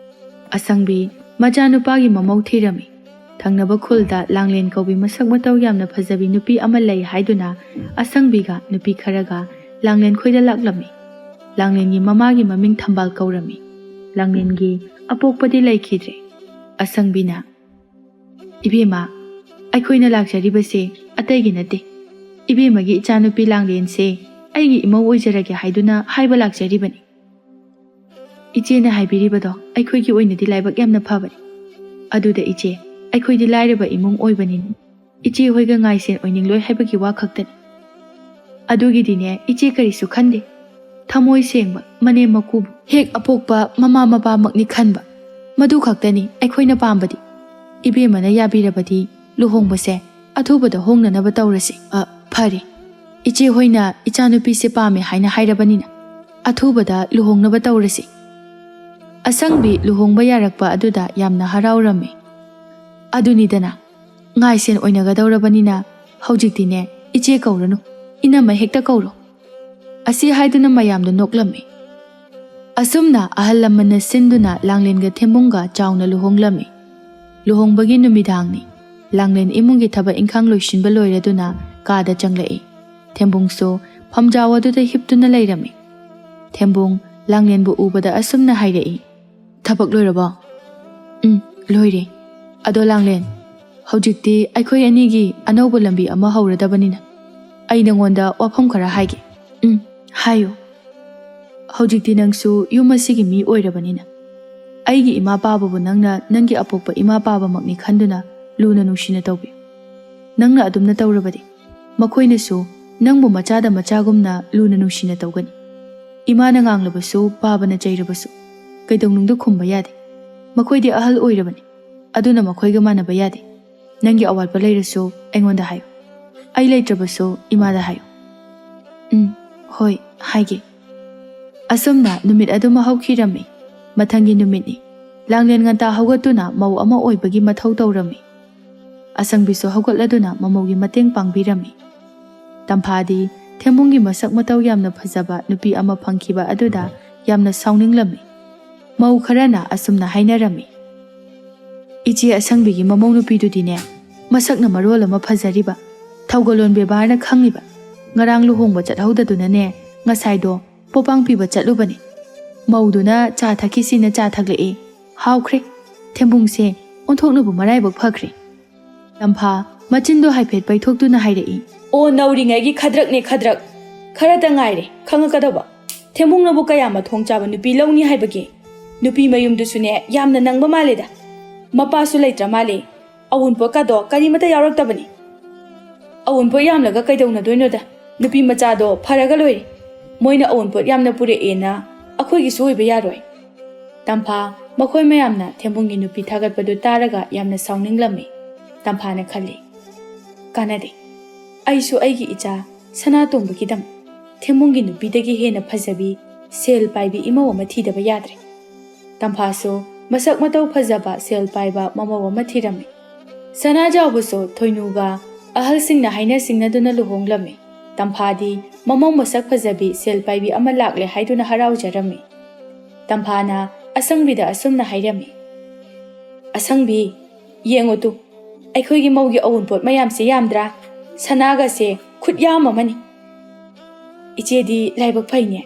ꯑꯁꯪꯕꯤ ꯃꯆꯥꯅꯨꯄꯥꯒꯤ ꯃꯃꯧ ꯊꯤꯔꯝꯃꯤ꯫ ꯊꯪꯅꯕ ꯈꯨꯜꯗ ꯂꯥꯡꯂꯦꯟ ꯀꯧꯕꯤ ꯃꯁꯛ ꯃꯇꯧ ꯌꯥꯝꯅ ꯐꯖꯕꯤ ꯅꯨꯄꯤ ꯑꯃ ꯂꯩ ꯍꯥꯏꯗꯨꯅ ꯑꯁꯪꯕꯤꯒ ꯅꯨꯄꯤ ꯈꯔꯒ ꯂꯥꯡꯂꯦꯟ ꯈꯣꯏꯗ ꯂꯥꯛꯂꯝꯃꯤ꯫ ꯂꯥꯡꯂꯦꯟꯒꯤ ꯃꯃꯥꯒꯤ ꯃꯃꯤꯡ ꯊꯝꯕꯥꯜ ꯀꯧꯔꯝꯃꯤ꯫ ꯂꯥꯡꯂꯦꯟꯒꯤ ꯑꯄꯣꯛꯄꯗꯤ ꯂꯩꯈꯤꯗ꯭ꯔꯦ꯫ ꯑꯁꯪꯕꯤꯅ, "ꯏꯕꯦꯝꯃ, ꯑꯩꯈꯣꯏꯅ ꯂꯥꯛꯆꯔꯤꯕꯁꯦ ꯑꯇꯩꯒꯤ ꯅꯠꯇꯦ꯫ ꯏꯕꯦꯝꯃꯒꯤ ꯏꯆꯥꯅꯨꯄꯤ ꯂꯥꯡꯂꯦꯟꯁꯦ ꯑꯩꯒꯤ ꯏꯃꯧ ꯑꯣꯏꯖꯔꯒꯦ ꯍꯥꯏꯗꯨꯅ ꯍꯥꯏꯕ ꯂꯥꯛꯆꯔꯤꯕꯅꯤ꯫ ꯏꯆꯦꯅ ꯍꯥꯏꯕꯤꯔꯤꯕꯗꯣ ꯑꯩꯈꯣꯏꯒꯤ ꯑꯣꯏꯅꯗꯤ ꯂꯥꯏꯕꯛ ꯌꯥꯝꯅ ꯐꯕꯅꯤ꯫ ꯑꯗꯨꯗ ꯏꯆꯦ, ꯑꯩꯈꯣꯏꯗꯤ ꯂꯥꯏꯔꯕ ꯏꯃꯨꯡ ꯑꯣꯏꯕꯅꯤꯅ ꯏꯆꯦ ꯍꯣꯏꯒ ꯉꯥꯏꯁꯦꯟ ꯑꯣꯏꯅꯤꯡꯂꯣꯏ ꯍꯥꯏꯕꯒꯤ ꯋꯥ ꯈꯛꯇꯅꯤ꯫ ꯑꯗꯨꯒꯤꯗꯤꯅꯦ ꯏꯆꯦ ꯀꯔꯤꯁꯨ ꯈꯟꯗꯦ꯫ ꯊꯃꯣꯏ ꯁꯦꯡꯕ ꯃꯅꯦꯝ ꯃꯀꯨꯕꯨ ꯍꯦꯛ ꯑꯄꯣꯛꯄ ꯃꯃꯥ ꯃꯄꯥꯃꯛꯅꯤ ꯈꯟꯕ, ꯃꯗꯨ ꯈꯛꯇꯅꯤ ꯑꯩꯈꯣꯏꯅ ꯄꯥꯝꯕꯗꯤ꯫ ꯏꯕꯦꯝꯃꯅ ꯌꯥꯕꯤꯔꯕꯗꯤ ꯂꯨꯍꯣꯡꯕꯁꯦ ꯑꯊꯨꯕꯗ ꯍꯣꯡꯅꯅꯕ ꯇꯧꯔꯁꯤ꯫ ꯑ, ꯐꯔꯦ, ꯏꯆꯦ ꯍꯣꯏꯅ ꯏꯆꯥꯅꯨꯄꯤꯁꯦ ꯄꯥꯝꯃꯦ ꯍꯥꯏꯅ ꯍꯥꯏꯔꯕꯅꯤꯅ ꯑꯊꯨꯕꯗ ꯂꯨꯍꯣꯡꯅꯕ ꯇꯧꯔꯁꯤ"꯫ ꯑꯁꯪꯕꯤ ꯂꯨꯍꯣꯡꯕ ꯌꯥꯔꯛꯄ ꯑꯗꯨꯗ ꯌꯥꯝꯅ ꯍꯔꯥꯎꯔꯝꯃꯤ꯫ ꯑꯗꯨꯅꯤꯗꯅ, ꯉꯥꯏꯁꯦꯟ ꯑꯣꯏꯅꯒꯗꯧꯔꯕꯅꯤꯅ ꯍꯧꯖꯤꯛꯇꯤꯅꯦ ꯏꯆꯦ ꯀꯧꯔꯅꯨ, "ꯏꯅꯝꯃ ꯍꯦꯛꯇ ꯀꯧꯔꯣ"꯫ ꯑꯁꯤ ꯍꯥꯏꯗꯨꯅ ꯃꯌꯥꯝꯗ ꯅꯣꯛꯂꯝꯃꯤ꯫ ꯑꯁꯨꯝꯅ ꯑꯍꯜ ꯂꯃꯟꯅ ꯁꯤꯟꯗꯨꯅ ꯂꯥꯡꯂꯦꯟꯒ ꯊꯦꯝꯕꯨꯡꯒ ꯆꯥꯎꯅ ꯂꯨꯍꯣꯡꯂꯝꯃꯤ꯫ ꯂꯨꯍꯣꯡꯕꯒꯤ ꯅꯨꯃꯤꯗꯥꯡꯅꯤ꯫ ꯂꯥꯡꯂꯦꯟ ꯏꯃꯨꯡꯒꯤ ꯊꯕꯛ ꯏꯪꯈꯥꯡ ꯂꯣꯏꯁꯤꯟꯕ ꯂꯣꯏꯔꯗꯨꯅ ꯀꯥꯗ ꯆꯪꯂꯛꯏ꯫ ꯊꯦꯝꯕꯨꯡꯁꯨ ꯐꯝꯖꯥꯎ ꯑꯗꯨꯗ ꯍꯤꯞꯇꯨꯅ ꯂꯩꯔꯝꯃꯤ꯫ ꯊꯦꯝꯕꯨꯡ ꯂꯥꯡꯂꯦꯟꯕꯨ ꯎꯕꯗ ꯑꯁꯨꯝꯅ ꯍꯥꯏꯔꯛꯏ, "ꯊꯕꯛ ꯂꯣꯏꯔꯕꯣ?" "ꯎꯝ, ꯂꯣꯏꯔꯦ꯫ ꯑꯗꯣ ꯂꯥꯡꯂꯦꯟ, ꯍꯧꯖꯤꯛꯇꯤ ꯑꯩꯈꯣꯏ ꯑꯅꯤꯒꯤ ꯑꯅꯧꯕ ꯂꯝꯕꯤ ꯑꯃ ꯍꯧꯔꯗꯕꯅꯤꯅ ꯑꯩ ꯅꯉꯣꯟꯗ ꯋꯥꯐꯝ ꯈꯔ ꯍꯥꯏꯒꯦ"꯫ "ꯎꯝ, ꯍꯥꯏꯌꯨ"꯫ "ꯍꯧꯖꯤꯛꯇꯤ ꯅꯪꯁꯨ ꯌꯨꯝ ꯑꯁꯤꯒꯤ ꯃꯤ ꯑꯣꯏꯔꯕꯅꯤꯅ ꯑꯩꯒꯤ ꯏꯃꯥ ꯄꯥꯕꯕꯨ ꯅꯪꯅ ꯅꯪꯒꯤ ꯑꯄꯣꯛꯄ ꯏꯃꯥ ꯄꯥꯕꯃꯛꯅꯤ ꯈꯟꯗꯨꯅ ꯂꯨꯅ ꯅꯨꯡꯁꯤꯅ ꯇꯧꯕꯤꯌꯨ꯫ ꯅꯪꯅ ꯑꯗꯨꯝꯅ ꯇꯧꯔꯕꯗꯤ ꯃꯈꯣꯏꯅꯁꯨ ꯅꯪꯕꯨ ꯃꯆꯥꯗ ꯃꯆꯥꯒꯨꯝꯅ ꯂꯨꯅ ꯅꯨꯡꯁꯤꯅ ꯇꯧꯒꯅꯤ꯫ ꯏꯃꯥꯅ ꯉꯥꯡꯂꯕꯁꯨ, ꯄꯥꯕꯅ ꯆꯩꯔꯕꯁꯨ ꯀꯩꯗꯧꯅꯨꯡꯗ ꯈꯨꯝꯕ ꯌꯥꯗꯦ꯫ ꯃꯈꯣꯏꯗꯤ ꯑꯍꯜ ꯑꯣꯏꯔꯕꯅꯤ, ꯑꯗꯨꯅ ꯃꯈꯣꯏꯒ ꯃꯥꯟꯅꯕ ꯌꯥꯗꯦ꯫ ꯅꯪꯒꯤ ꯑꯋꯥꯠꯄ ꯂꯩꯔꯁꯨ ꯑꯩꯉꯣꯟꯗ ꯍꯥꯏꯌꯨ, ꯑꯩ ꯂꯩꯇ꯭ꯔꯕꯁꯨ ꯏꯃꯥꯗ ꯍꯥꯏꯌꯨ"꯫ "ꯎꯝ, ꯍꯣꯏ, ꯍꯥꯏꯒꯦ"꯫ ꯑꯁꯨꯝꯅ ꯅꯨꯃꯤꯠ ꯑꯗꯨꯃ ꯍꯧꯈꯤꯔꯝꯃꯤ꯫ ꯃꯊꯪꯒꯤ ꯅꯨꯃꯤꯠꯅꯤ꯫ ꯂꯥꯡꯂꯦꯟ ꯉꯟꯇꯥ ꯍꯧꯒꯠꯇꯨꯅ ꯃꯧ ꯑꯃ ꯑꯣꯏꯕꯒꯤ ꯃꯊꯧ ꯇꯧꯔꯝꯃꯤ꯫ ꯑꯁꯪꯕꯤꯁꯨ ꯍꯧꯒꯠꯂꯗꯨꯅ ꯃꯃꯧꯒꯤ ꯃꯇꯦꯡ ꯄꯥꯡꯕꯤꯔꯝꯃꯤ꯫ ꯇꯝꯐꯥꯗꯤ ꯊꯦꯝꯕꯨꯡꯒꯤ ꯃꯁꯛ ꯃꯇꯧ ꯌꯥꯝꯅ ꯐꯖꯕ ꯅꯨꯄꯤ ꯑꯃ ꯐꯪꯈꯤꯕ ꯑꯗꯨꯗ ꯌꯥꯝꯅ ꯁꯥꯎꯅꯤꯡꯂꯝꯃꯤ꯫ ꯃꯧ ꯈꯔꯅ ꯑꯁꯨꯝꯅ ꯍꯥꯏꯅꯔꯝꯃꯤ, "ꯏꯆꯦ ꯑꯁꯪꯕꯤꯒꯤ ꯃꯃꯧ ꯅꯨꯄꯤꯗꯨꯗꯤꯅꯦ, ꯃꯁꯛꯅ ꯃꯔꯣꯜ ꯑꯃ ꯐꯖꯔꯤꯕ, ꯊꯧꯒꯜꯂꯣꯟ ꯕꯦꯕꯥꯔꯅ ꯈꯪꯉꯤꯕ, ꯉꯔꯥꯡ ꯂꯨꯍꯣꯡꯕ ꯆꯠꯍꯧꯗꯗꯨꯅꯅꯦ, ꯉꯁꯥꯏꯗꯣ ꯄꯣꯄꯥꯡ ꯄꯤꯕ ꯆꯠꯂꯨꯕꯅꯤ꯫ ꯃꯧꯗꯨꯅ ꯆꯥ ꯊꯛꯈꯤꯁꯤꯅ ꯆꯥ ꯊꯛꯂꯛꯑꯦ꯫ ꯍꯥꯎꯈ꯭ꯔꯦ꯫ ꯊꯦꯝꯕꯨꯡꯁꯦ ꯑꯣꯟꯊꯣꯛꯅꯕꯨ ꯃꯔꯥꯏꯕꯛ ꯐꯈ꯭ꯔꯦ"꯫ ꯇꯝꯐꯥ ꯃꯆꯤꯟꯗꯣ ꯍꯥꯏꯐꯦꯠ ꯄꯩꯊꯣꯛꯇꯨꯅ ꯍꯥꯏꯔꯛꯏ, "ꯑꯣ, ꯅꯧꯔꯤꯉꯩꯒꯤ ꯈꯗ꯭ꯔꯛꯅꯦ, ꯈꯗ꯭ꯔꯛ꯫ ꯈꯔꯇ ꯉꯥꯏꯔꯦ ꯈꯪꯉꯛꯀꯗꯧꯕ꯫ ꯊꯦꯝꯕꯨꯡꯅꯕꯨ ꯀꯌꯥ ꯃꯊꯣꯡ ꯆꯥꯕ ꯅꯨꯄꯤ ꯂꯧꯅꯤ ꯍꯥꯏꯕꯒꯦ? ꯅꯨꯄꯤ ꯃꯌꯨꯝꯗꯨꯁꯨꯅꯦ ꯌꯥꯝꯅ ꯅꯪꯕ ꯃꯥꯜꯂꯦꯗ꯫ ꯃꯄꯥꯁꯨ ꯂꯩꯇ꯭ꯔ ꯃꯥꯜꯂꯦ꯫ ꯑꯋꯨꯟꯄꯣꯠꯀꯗꯣ ꯀꯔꯤꯃꯠꯇ ꯌꯥꯎꯔꯛꯇꯕꯅꯤ꯫ ꯑꯋꯨꯟꯄꯣꯠ ꯌꯥꯝꯂꯒ ꯀꯩꯗꯧꯅꯗꯣꯏꯅꯣꯗ? ꯅꯨꯄꯤ ꯃꯆꯥꯗꯣ ꯐꯔꯒ ꯂꯣꯏꯔꯦ꯫ ꯃꯣꯏꯅ ꯑꯋꯨꯟꯄꯣꯠ ꯌꯥꯝꯅ ꯄꯨꯔꯛꯑꯦꯅ ꯑꯩꯈꯣꯏꯒꯤꯁꯨ ꯑꯣꯏꯕ ꯌꯥꯔꯣꯏ"꯫ ꯇꯝꯐꯥ ꯃꯈꯣꯏ ꯃꯌꯥꯝꯅ ꯊꯦꯝꯕꯨꯡꯒꯤ ꯅꯨꯄꯤ ꯊꯥꯒꯠꯄꯗꯨ ꯇꯥꯔꯒ ꯌꯥꯝꯅ ꯁꯥꯎꯅꯤꯡꯂꯝꯃꯤ꯫ ꯇꯝꯐꯥꯅ ꯈꯜꯂꯤ, "ꯀꯥꯟꯅꯗꯦ꯫ ꯑꯩꯁꯨ ꯑꯩꯒꯤ ꯏꯆꯥ ꯁꯅꯥꯇꯣꯝꯕꯒꯤꯗꯃꯛ ꯊꯦꯝꯕꯨꯡꯒꯤ ꯅꯨꯄꯤꯗꯒꯤ ꯍꯦꯟꯅ ꯐꯖꯕꯤ, ꯁꯦꯜ ꯄꯥꯏꯕꯤ ꯏꯃꯧ ꯑꯃ ꯊꯤꯗꯕ ꯌꯥꯗ꯭ꯔꯦ"꯫ ꯇꯝꯐꯥꯁꯨ ꯃꯁꯛ ꯃꯇꯧ ꯐꯖꯕ, ꯁꯦꯜ ꯄꯥꯏꯕ ꯃꯃꯧ ꯑꯃ ꯊꯤꯔꯝꯃꯤ꯫ ꯁꯅꯥꯖꯥꯎꯕꯁꯨ ꯊꯣꯏꯅꯨꯒ ꯑꯍꯜꯁꯤꯡꯅ ꯍꯥꯏꯅ ꯁꯤꯡꯅꯗꯨꯅ ꯂꯨꯍꯣꯡꯂꯝꯃꯤ꯫ ꯇꯝꯐꯥꯗꯤ ꯃꯃꯧ ꯃꯁꯛ ꯐꯖꯕꯤ ꯁꯦꯜ ꯄꯥꯏꯕꯤ ꯑꯃ ꯂꯥꯛꯂꯦ ꯍꯥꯏꯗꯨꯅ ꯍꯔꯥꯎꯖꯔꯝꯃꯤ꯫ ꯇꯝꯐꯥꯅ ꯑꯁꯪꯕꯤꯗ ꯑꯁꯨꯝꯅ ꯍꯥꯏꯔꯝꯃꯤ, "ꯑꯁꯪꯕꯤ, ꯌꯦꯡꯉꯨ ꯇꯨ, ꯑꯩꯈꯣꯏꯒꯤ ꯃꯧꯒꯤ ꯑꯋꯨꯟꯄꯣꯠ ꯃꯌꯥꯝꯁꯦ ꯌꯥꯝꯗ꯭ꯔꯥ? ꯁꯅꯥꯒꯁꯦ ꯈꯨꯠ ꯌꯥꯝ ꯑꯃꯅꯤ꯫ ꯏꯆꯦꯗꯤ ꯂꯥꯏꯕꯛ ꯐꯩꯅꯦ꯫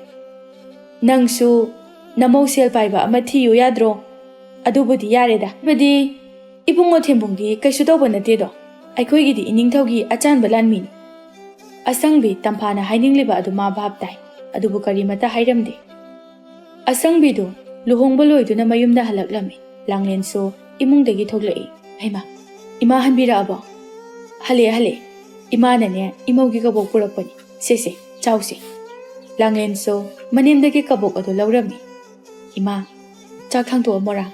ꯅꯪꯁꯨ ꯅꯃꯧ ꯁꯦꯜ ꯄꯥꯏꯕ ꯑꯃ ꯊꯤꯌꯨ ꯌꯥꯗ꯭ꯔꯣ?" "ꯑꯗꯨꯕꯨꯗꯤ ꯌꯥꯔꯦꯗ꯫ ꯍꯥꯏꯕꯗꯤ ꯏꯕꯨꯡꯉꯣ ꯊꯦꯝꯕꯨꯡꯗꯤ ꯀꯩꯁꯨ ꯇꯧꯕ ꯅꯠꯇꯦꯗꯣ꯫ ꯑꯩꯈꯣꯏꯒꯤꯗꯤ ꯏꯅꯤꯡꯊꯧꯒꯤ ꯑꯆꯥꯟꯕ ꯂꯥꯟꯃꯤꯅꯤ꯫" ꯑꯁꯪꯕꯤ ꯇꯝꯐꯥꯅ ꯍꯥꯏꯅꯤꯡꯂꯤꯕ ꯑꯗꯨ ꯃꯥ ꯚꯥꯞ ꯇꯥꯏ, ꯑꯗꯨꯕꯨ ꯀꯔꯤꯃꯠꯇ ꯍꯥꯏꯔꯝꯗꯦ꯫ ꯑꯁꯪꯕꯤꯗꯨ ꯂꯨꯍꯣꯡꯕ ꯂꯣꯏꯗꯨꯅ ꯃꯌꯨꯝꯗ ꯍꯜꯂꯛꯂꯝꯃꯤ꯫ ꯂꯥꯡꯂꯦꯟꯁꯨ ꯏꯃꯨꯡꯗꯒꯤ ꯊꯣꯛꯂꯛꯏ꯫ "ꯍꯩꯃꯥ, ꯏꯃꯥ ꯍꯟꯕꯤꯔꯛꯑꯕꯣ?" "ꯍꯜꯂꯛꯑꯦ, ꯍꯜꯂꯛꯑꯦ꯫ ꯏꯃꯥꯅꯅꯦ ꯏꯃꯧꯒꯤ ꯀꯕꯣꯛ ꯄꯨꯔꯛꯄꯅꯤ꯫ ꯁꯦ, ꯁꯦ, ꯆꯥꯎꯁꯦ꯫" ꯂꯥꯡꯂꯦꯟꯁꯨ ꯃꯅꯦꯝꯗꯒꯤ ꯀꯕꯣꯛ ꯑꯗꯨ ꯂꯧꯔꯝꯃꯤ꯫ "ꯏꯃꯥ, ꯆꯥꯛ ꯊꯥꯡꯗꯣꯛꯑꯝꯃꯣꯔꯥ?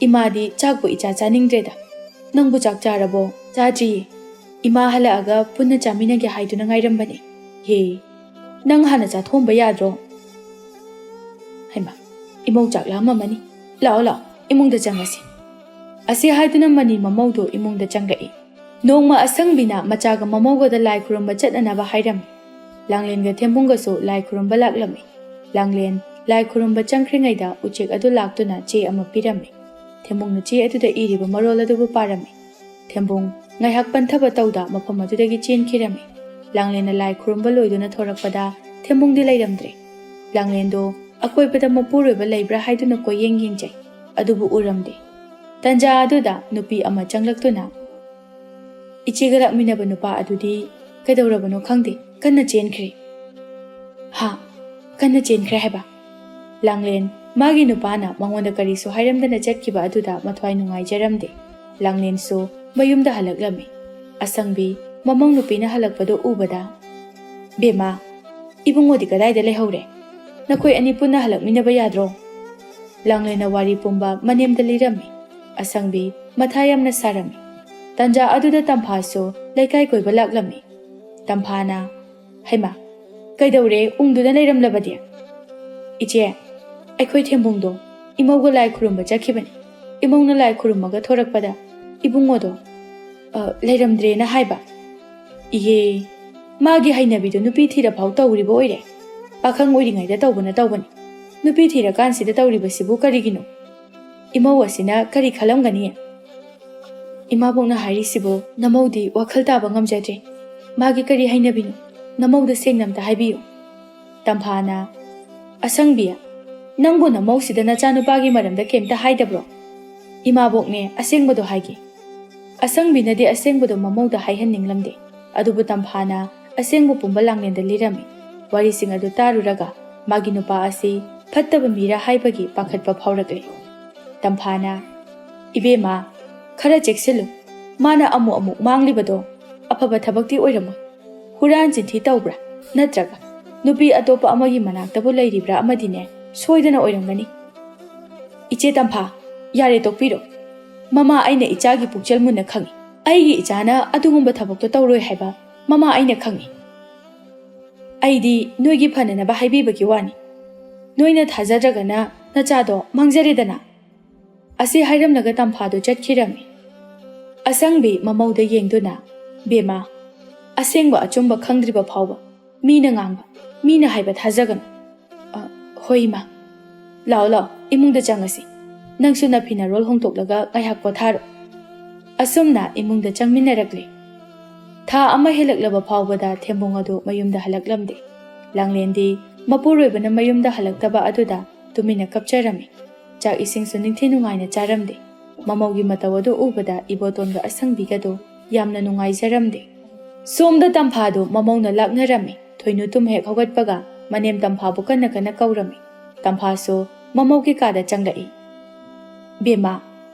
ꯏꯃꯥꯗꯤ ꯆꯥꯛꯄꯨ ꯏꯆꯥ ꯆꯥꯅꯤꯡꯗ꯭ꯔꯦꯗ꯫ ꯅꯪꯕꯨ ꯆꯥꯛ ꯆꯥꯔꯕꯣ?" "ꯆꯥꯗ꯭ꯔꯤꯌꯦ꯫ ꯏꯃꯥ ꯍꯜꯂꯛꯑꯒ ꯄꯨꯟꯅ ꯆꯥꯃꯤꯟꯅꯒꯦ ꯍꯥꯏꯗꯨꯅ ꯉꯥꯏꯔꯝꯕꯅꯦ꯫" "ꯍꯦ, ꯅꯪ ꯍꯥꯟꯅ ꯆꯥꯊꯣꯛꯑꯝꯕ ꯌꯥꯗ꯭ꯔꯣ?" "ꯍꯩꯃꯥ, ꯏꯃꯧ ꯆꯥꯛ ꯂꯥꯝꯃꯝꯃꯅꯤ꯫ ꯂꯥꯛꯑꯣ, ꯂꯥꯛꯑꯣ, ꯏꯃꯨꯡꯗ ꯆꯪꯉꯁꯤ꯫" ꯑꯁꯤ ꯍꯥꯏꯗꯨꯅ ꯃꯅꯤ ꯃꯃꯧꯗꯨ ꯏꯃꯨꯡꯗ ꯆꯪꯂꯛꯏ꯫ ꯅꯣꯡꯃ ꯑꯁꯪꯕꯤꯅ ꯃꯆꯥꯒ ꯃꯃꯧꯒꯗ ꯂꯥꯏ ꯈꯨꯔꯨꯝꯕ ꯆꯠꯅꯅꯕ ꯍꯥꯏꯔꯝꯃꯤ꯫ ꯂꯥꯡꯂꯦꯟꯒ ꯊꯦꯝꯕꯨꯡꯒꯁꯨ ꯂꯥꯏ ꯈꯨꯔꯨꯝꯕ ꯂꯥꯛꯂꯝꯃꯤ꯫ ꯂꯥꯡꯂꯦꯟ ꯂꯥꯏ ꯈꯨꯔꯨꯝꯕ ꯆꯪꯈ꯭ꯔꯤꯉꯩꯗ ꯎꯆꯦꯛ ꯑꯗꯨ ꯂꯥꯛꯇꯨꯅ ꯆꯦ ꯑꯃ ꯄꯤꯔꯝꯃꯤ꯫ ꯊꯦꯝꯕꯨꯡꯅ ꯆꯦ ꯑꯗꯨꯗ ꯏꯔꯤꯕ ꯃꯔꯣꯜ ꯑꯗꯨꯕꯨ ꯄꯥꯔꯝꯃꯤ꯫ ꯊꯦꯝꯕꯨꯡ ꯉꯥꯏꯍꯥꯛ ꯄꯟꯊꯕ ꯇꯧꯗ ꯃꯐꯝ ꯑꯗꯨꯗꯒꯤ ꯆꯦꯟꯈꯤꯔꯝꯃꯤ꯫ ꯂꯥꯡꯂꯦꯟꯅ ꯂꯥꯏ ꯈꯨꯔꯨꯝꯕ ꯂꯣꯏꯗꯨꯅ ꯊꯣꯔꯛꯄꯗ ꯊꯦꯝꯕꯨꯡꯗꯤ ꯂꯩꯔꯝꯗ꯭ꯔꯦ꯫ ꯂꯥꯡꯂꯦꯟꯗꯣ ꯑꯀꯣꯏꯕꯗ ꯃꯄꯨꯔꯣꯏꯕ ꯂꯩꯕ꯭ꯔꯥ ꯍꯥꯏꯗꯨꯅ ꯀꯣꯏꯌꯦꯡ ꯌꯦꯡꯖꯩ, ꯑꯗꯨꯕꯨ ꯎꯔꯝꯗꯦ꯫ ꯇꯟꯖꯥ ꯑꯗꯨꯗ ꯅꯨꯄꯤ ꯑꯃ ꯆꯪꯂꯛꯇꯨꯅ, "ꯏꯆꯦꯒ ꯂꯥꯛꯃꯤꯟꯅꯕ ꯅꯨꯄꯥ ꯑꯗꯨꯗꯤ ꯀꯩꯗꯧꯔꯕꯅꯣ ꯈꯪꯗꯦ, ꯀꯟꯅ ꯆꯦꯟꯈ꯭ꯔꯦ꯫" "ꯍꯥ? ꯀꯟꯅ ꯆꯦꯟꯈ꯭ꯔꯦ ꯍꯥꯏꯕ?" ꯂꯥꯡꯂꯦꯟ ꯃꯥꯒꯤ ꯅꯨꯄꯥꯅ ꯃꯉꯣꯟꯗ ꯀꯔꯤꯁꯨ ꯍꯥꯏꯔꯝꯗꯅ ꯆꯠꯈꯤꯕ ꯑꯗꯨꯗ ꯃꯊ꯭ꯋꯥꯏ ꯅꯨꯡꯉꯥꯏꯖꯔꯝꯗꯦ꯫ ꯂꯥꯡꯂꯦꯟꯁꯨ ꯃꯌꯨꯝꯗ ꯍꯜꯂꯛꯂꯝꯃꯤ꯫ ꯑꯁꯪꯕꯤ ꯃꯃꯧ ꯅꯨꯄꯤꯅ ꯍꯜꯂꯛꯄꯗꯨ ꯎꯕꯗ, "ꯕꯦꯝꯃ, ꯏꯕꯨꯡꯉꯣꯗꯤ ꯀꯗꯥꯏꯗ ꯂꯩꯍꯧꯔꯦ? ꯅꯈꯣꯏ ꯑꯅꯤ ꯄꯨꯟꯅ ꯍꯜꯂꯛꯃꯤꯟꯅꯕ ꯌꯥꯗ꯭ꯔꯣ?" ꯂꯥꯡꯂꯦꯟꯅ ꯋꯥꯔꯤ ꯄꯨꯝꯕ ꯃꯅꯦꯝꯗ ꯂꯤꯔꯝꯃꯤ꯫ ꯑꯁꯪꯕꯤ ꯃꯊꯥ ꯌꯥꯝꯅ ꯁꯥꯔꯝꯃꯤ꯫ ꯇꯟꯖꯥ ꯑꯗꯨꯗ ꯇꯝꯐꯥꯁꯨ ꯂꯩꯀꯥꯏ ꯀꯣꯏꯕ ꯂꯥꯛꯂꯝꯃꯤ꯫ ꯇꯝꯐꯥꯅ, "ꯍꯩꯃꯥ, ꯀꯩꯗꯧꯔꯦ ꯎꯪꯗꯨꯅ ꯂꯩꯔꯝꯂꯕꯗꯤ?" "ꯏꯆꯦ, ꯑꯩꯈꯣꯏ ꯊꯦꯝꯕꯨꯡꯗꯣ ꯏꯃꯧꯒ ꯂꯥꯏ ꯈꯨꯔꯨꯝꯕ ꯆꯠꯈꯤꯕꯅꯤ꯫ ꯏꯃꯧꯅ ꯂꯥꯏ ꯈꯨꯔꯨꯝꯃꯒ ꯊꯣꯔꯛꯄꯗ ꯏꯕꯨꯡꯉꯣꯗꯣ, ꯑ, ꯂꯩꯔꯝꯗ꯭ꯔꯦꯅ ꯍꯥꯏꯕ꯫" "ꯏꯍꯦ, ꯃꯥꯒꯤ ꯍꯩꯅꯕꯤꯗꯨ ꯅꯨꯄꯤ ꯊꯤꯔꯐꯥꯎ ꯇꯧꯔꯤꯕ ꯑꯣꯏꯔꯦ꯫ ꯄꯥꯈꯪ ꯑꯣꯏꯔꯤꯉꯩꯗ ꯇꯧꯕꯅ ꯇꯧꯕꯅꯤ꯫ ꯅꯨꯄꯤ ꯊꯤꯔꯀꯥꯟꯁꯤꯗ ꯇꯧꯔꯤꯕꯁꯤꯕꯨ ꯀꯔꯤꯒꯤꯅꯣ? ꯏꯃꯧ ꯑꯁꯤꯅ ꯀꯔꯤ ꯈꯜꯂꯝꯒꯅꯤ? ꯏꯃꯥꯕꯣꯛꯅ ꯍꯥꯏꯔꯤꯁꯤꯕꯨ ꯅꯃꯧꯗꯤ ꯋꯥꯈꯜ ꯇꯥꯕ ꯉꯝꯖꯗ꯭ꯔꯦ꯫ ꯃꯥꯒꯤ ꯀꯔꯤ ꯍꯩꯅꯕꯤꯅꯣ? ꯅꯃꯧꯗ ꯁꯦꯡꯅ ꯑꯝꯇ ꯍꯥꯏꯕꯤꯌꯨ꯫ ꯇꯝꯐꯥꯅ, "ꯑꯁꯪꯕꯤ, ꯅꯪꯕꯨ ꯅꯃꯧꯁꯤꯗ ꯅꯆꯥꯅꯨꯄꯥꯒꯤ ꯃꯔꯝꯗ ꯀꯩꯝꯇ ꯍꯥꯏꯗꯕ꯭ꯔꯣ?" "ꯏꯃꯥꯕꯣꯛꯅꯦ, ꯑꯁꯦꯡꯕꯗꯣ ꯍꯥꯏꯒꯦ꯫" ꯑꯁꯪꯕꯤꯅꯗꯤ ꯑꯁꯦꯡꯕꯗꯣ ꯃꯃꯧꯗ ꯍꯥꯏꯍꯟꯅꯤꯡꯂꯝꯗꯦ꯫ ꯑꯗꯨꯕꯨ ꯇꯝꯐꯥꯅ ꯑꯁꯦꯡꯕ ꯄꯨꯝꯕ ꯂꯥꯡꯂꯦꯟꯗ ꯂꯤꯔꯝꯃꯤ꯫ ꯋꯥꯔꯤꯁꯤꯡ ꯑꯗꯨ ꯇꯥꯔꯨꯔꯒ ꯃꯥꯒꯤ ꯅꯨꯄꯥ ꯑꯁꯤ ꯐꯠꯇꯕ ꯃꯤꯔꯥ ꯍꯥꯏꯕꯒꯤ ꯄꯥꯈꯠꯄ ꯐꯥꯎꯔꯛꯂꯦ꯫ ꯇꯝꯐꯥꯅ, "ꯏꯕꯦꯝꯃ, ꯈꯔ ꯆꯦꯛꯁꯤꯜꯂꯨ꯫ ꯃꯥꯅ ꯑꯃꯨꯛ ꯑꯃꯨꯛ ꯃꯥꯡꯂꯤꯕꯗꯣ ꯑꯐꯕ ꯊꯕꯛꯇꯤ ꯑꯣꯏꯔꯝꯃꯣꯏ꯫ ꯍꯨꯔꯥꯟ ꯆꯤꯟꯊꯤ ꯇꯧꯕ꯭ꯔꯥ? ꯅꯠꯇ꯭ꯔꯒ ꯅꯨꯄꯤ ꯑꯇꯣꯞꯄ ꯑꯃꯒꯤ ꯃꯅꯥꯛꯇꯕꯨ ꯂꯩꯔꯤꯕ꯭ꯔꯥ ꯑꯃꯗꯤꯅꯦ, ꯁꯣꯏꯗꯅ ꯑꯣꯏꯔꯝꯒꯅꯤ꯫" "ꯏꯆꯦ ꯇꯝꯐꯥ, ꯌꯥꯔꯦ, ꯇꯣꯛꯄꯤꯔꯣ꯫ ꯃꯃꯥ ꯑꯩꯅ ꯏꯆꯥꯒꯤ ꯄꯨꯛꯆꯦꯜ ꯃꯨꯟꯅ ꯈꯪꯏ꯫ ꯑꯩꯒꯤ ꯏꯆꯥꯅ ꯑꯗꯨꯒꯨꯝꯕ ꯊꯕꯛꯇꯣ ꯇꯧꯔꯣꯏ ꯍꯥꯏꯕ ꯃꯃꯥ ꯑꯩꯅ ꯈꯪꯏ꯫ ꯑꯩꯗꯤ ꯅꯣꯏꯒꯤ ꯐꯅꯅꯕ ꯍꯥꯏꯕꯤꯕꯒꯤ ꯋꯥꯅꯤ꯫ ꯅꯣꯏꯅ ꯊꯥꯖꯗ꯭ꯔꯒꯅ ꯅꯆꯥꯗꯣ ꯃꯥꯡꯖꯔꯦꯗꯅ꯫" ꯑꯁꯤ ꯍꯥꯏꯔꯝꯂꯒ ꯇꯝꯐꯥꯗꯨ ꯆꯠꯈꯤꯔꯝꯃꯤ꯫ ꯑꯁꯪꯕꯤ ꯃꯃꯧꯗ ꯌꯦꯡꯗꯨꯅ, "ꯕꯦꯝꯃ, ꯑꯁꯦꯡꯕ ꯑꯆꯨꯝꯕ ꯈꯪꯗ꯭ꯔꯤꯕ ꯐꯥꯎꯕ ꯃꯤꯅ ꯉꯥꯡꯕ, ꯃꯤꯅ ꯍꯥꯏꯕ ꯊꯥꯖꯒꯅꯨ꯫" "ꯑ, ꯍꯣꯏ ꯏꯃꯥ꯫ ꯂꯥꯛꯑꯣ, ꯂꯥꯛꯑꯣ, ꯏꯃꯨꯡꯗ ꯆꯪꯉꯁꯤ꯫ ꯅꯪꯁꯨ ꯅꯐꯤ ꯅꯔꯣꯜ ꯍꯣꯡꯗꯣꯛꯂꯒ ꯉꯥꯏꯍꯥꯛ ꯄꯣꯊꯥꯔꯣ꯫" ꯑꯁꯨꯝꯅ ꯏꯃꯨꯡꯗ ꯆꯪꯃꯤꯟꯅꯔꯛꯂꯦ꯫ ꯊꯥ ꯑꯃ ꯍꯦꯜꯂꯛꯂꯕ ꯐꯥꯎꯕꯗ ꯊꯦꯝꯕꯣꯡ ꯑꯗꯨ ꯃꯌꯨꯝꯗ ꯍꯜꯂꯛꯂꯝꯗꯦ꯫ ꯂꯥꯡꯂꯦꯟꯗꯤ ꯃꯄꯨꯔꯣꯏꯕꯅ ꯃꯌꯨꯝꯗ ꯍꯜꯂꯛꯇꯕ ꯑꯗꯨꯗ ꯇꯨꯃꯤꯟꯅ ꯀꯞꯆꯔꯝꯃꯤ꯫ ꯆꯥꯛ ꯏꯁꯤꯡꯁꯨ ꯅꯤꯡꯊꯤ ꯅꯨꯡꯉꯥꯏꯅ ꯆꯥꯔꯝꯗꯦ꯫ ꯃꯃꯧꯒꯤ ꯃꯇꯧ ꯑꯗꯨ ꯎꯕꯗ ꯏꯕꯣꯇꯣꯟꯒ ꯑꯁꯪꯕꯤꯒꯗꯨ ꯌꯥꯝꯅ ꯅꯨꯡꯉꯥꯏꯖꯔꯝꯗꯦ꯫ ꯁꯣꯝꯗ ꯇꯝꯐꯥꯗꯨ ꯃꯃꯧꯅ ꯂꯥꯛꯅꯔꯝꯃꯤ꯫ ꯊꯣꯏꯅꯨ ꯇꯨꯝ ꯍꯦꯛ ꯍꯧꯒꯠꯄꯒ ꯃꯅꯦꯝ ꯇꯝꯐꯥꯕꯨ ꯀꯟꯅ ꯀꯟꯅ ꯀꯧꯔꯝꯃꯤ꯫ ꯇꯝꯐꯥꯁꯨ ꯃꯃꯧꯒꯤ ꯀꯥꯗ ꯆꯪꯂꯛꯏ꯫ "ꯕꯦꯝꯃ,